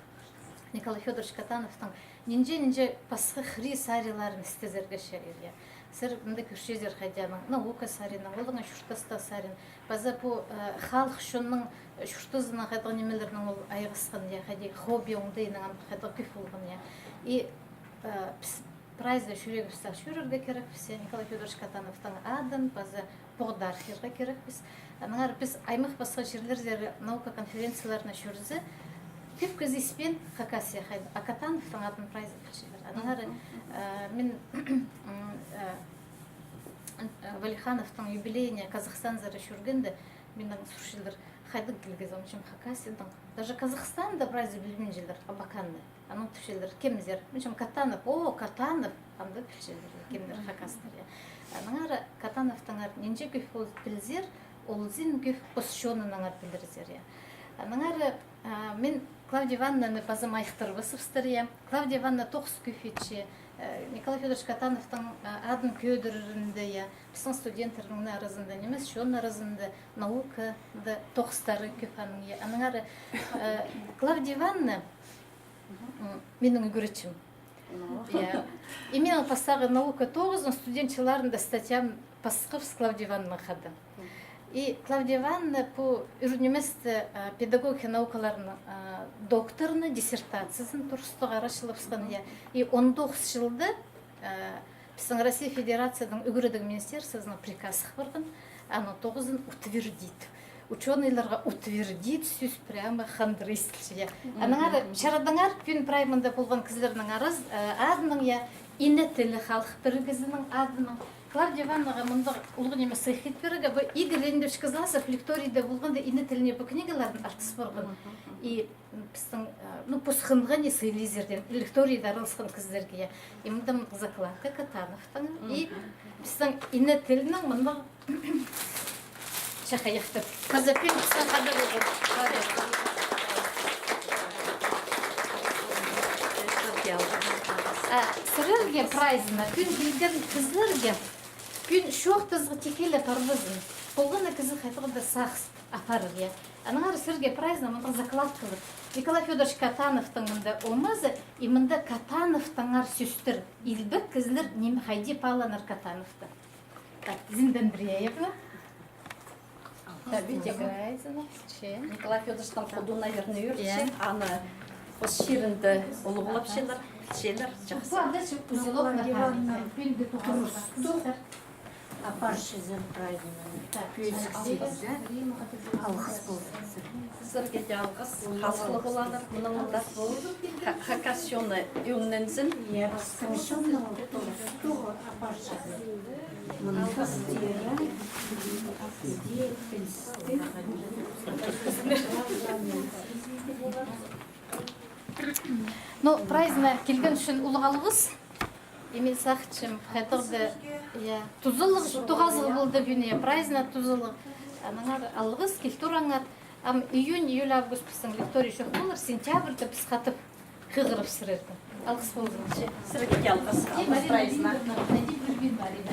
Николай Фёдорович Катановтың нинҷе-нинҷе пасха хыри сарийларын істезерге чарир, я. Сірер мында кӧрчезер хайди аның наука сариин, олаңай чуртастығ сариин. Паза пу, э, халых чонның, э, чуртазынаң хайдағ нимелернең ол айғасхан, я, хайди хобби оңдайынаң андағ хайдағ кӧп полған, я. И, э, піс прайзы чӱрегібіс сах чӧрерге кирекпіс, я, Николай Фёдорович Катановтың адын паза поғдархирға кирекпіс. Аннаңар піс аймах пасха чирлерзер наука конференцияларына чӧрзе, кӧп кізі испеен Хакасия хайдағ, а Катановтың адын прайзы пілчелер. Аннаңар, э, мин, м, э, Валихановтың юбилейіне Казахстанзар чӧргенде, миннең сурчалар, хайдаң килгезің, мин тіпчем, Хакасиядаң. Даже Казахстанда прайзы пілбинчелер Абаканны. Анаң тіпчелер, кемзер? Мин тіпчем, Катанов. О, Катанов! Анда пілчелер, кемнер хакастар, я. Аннаңар Катановтаңар нинҷе кӧп ол пілзер, олзын кӧп пос чонынаңар пілерзер, я. Аннаңар, а, мин Клавдия Ивановнаны паза майыхтырыбызыбыстыр, я. Клавдия Ивановна тоғыс кӧп итче, э, Николай Фёдорович Катановтың, а, адын кӧдірерінде, я, пістің студенттернің аразында нимес, чон аразында, наукада тоғыстары кӧп аның, я. Аннаңар, э, Клавдия Ивановна, м, минің ӱгретчім. Ну. Я. И минің пастағы наука тоғызның студент чылларында статьям пасхабыс Клавдия Ивановнаның хада. Мгм. И Клавдия Ивановна пу ӱр ниместе, а, педагогика наукаларының, а, докторына диссертациязын турыстығ арачылабысхан, я. И он тоғыс чылда, а, пістің Россия Федерацияның ӱгредіг министерствозының приказы парған, аны тоғызын утвердить. Учёныйларға утвердить сӧс прямо хандыр истілче, я. Аннаңар чарадаңар, пӱӱн прай мында полған кізілернің араз-, а, адынаң, я, ине тілі халых пірігізінің адынаң. Клавдия Ивановнаға мындағ улуғ ниме сыйых ит пирерге, бу Игорь Леонидович Кызласов лекторийде полғанда ине тіліне пу книгаларын артыс парған. И, м, пістің, э, ну, пу сыхынға не сыйлизар дее, лекторийде араласхан кізілерге, я. И мында мындағ закладка Катановтың. И пістің ине тілінің мындағ чахайахтар. Хазапин пістің хада полған. А сірерге прайзына, пӱӱн килген кізілерге, пӱӱн чоохтазығ тикелі парбазын. Полған на кізі хайдағ-да сағыс апарар, я. Аннаңар сірерге прайзына мындағ закладкалар. Николай Фёдорович Катановтың мында омазы, и мында Катановтаңар сӧстер. Илбек кізілер ниме хайди пааланар Катановты. Так, Зинаида Андреевна. Николай Фёдоровичтің худуына, наверное, ӧрче. Аны пос чирінде улуғлапчалар, пілчелер, чахсы. Пу анда чіп узелок на память. Турыстығ апарчазар прайзына. Пӧзік сигізі. Алғыс ползын. Сірерге дее алғыс. Хазыхлығ полыңар, мының мында пу ха-, хакас чоны ӧңнензін. Я, пістің чонның турыстығ апарчазар. Мындағ істері, іди пілістіг. Ну, прайзына килген ӱчӱн улуғ алғыс. И мин сағынчам, хайдағ-да, я, тузалығ, тоғазығ полды пӱӱн, я, прайзына тузалығ. Аннаңар алғыс, кил турыңар. Ам июнь, июль, август пістің лекторий чох полар, сентябрьда піс хатап хығырыбыс сірернең. Алғыс ползын. Сірерге дее алғыс. Алғыс прайзына. Марина Владимировна, хайди пӱрген Марина.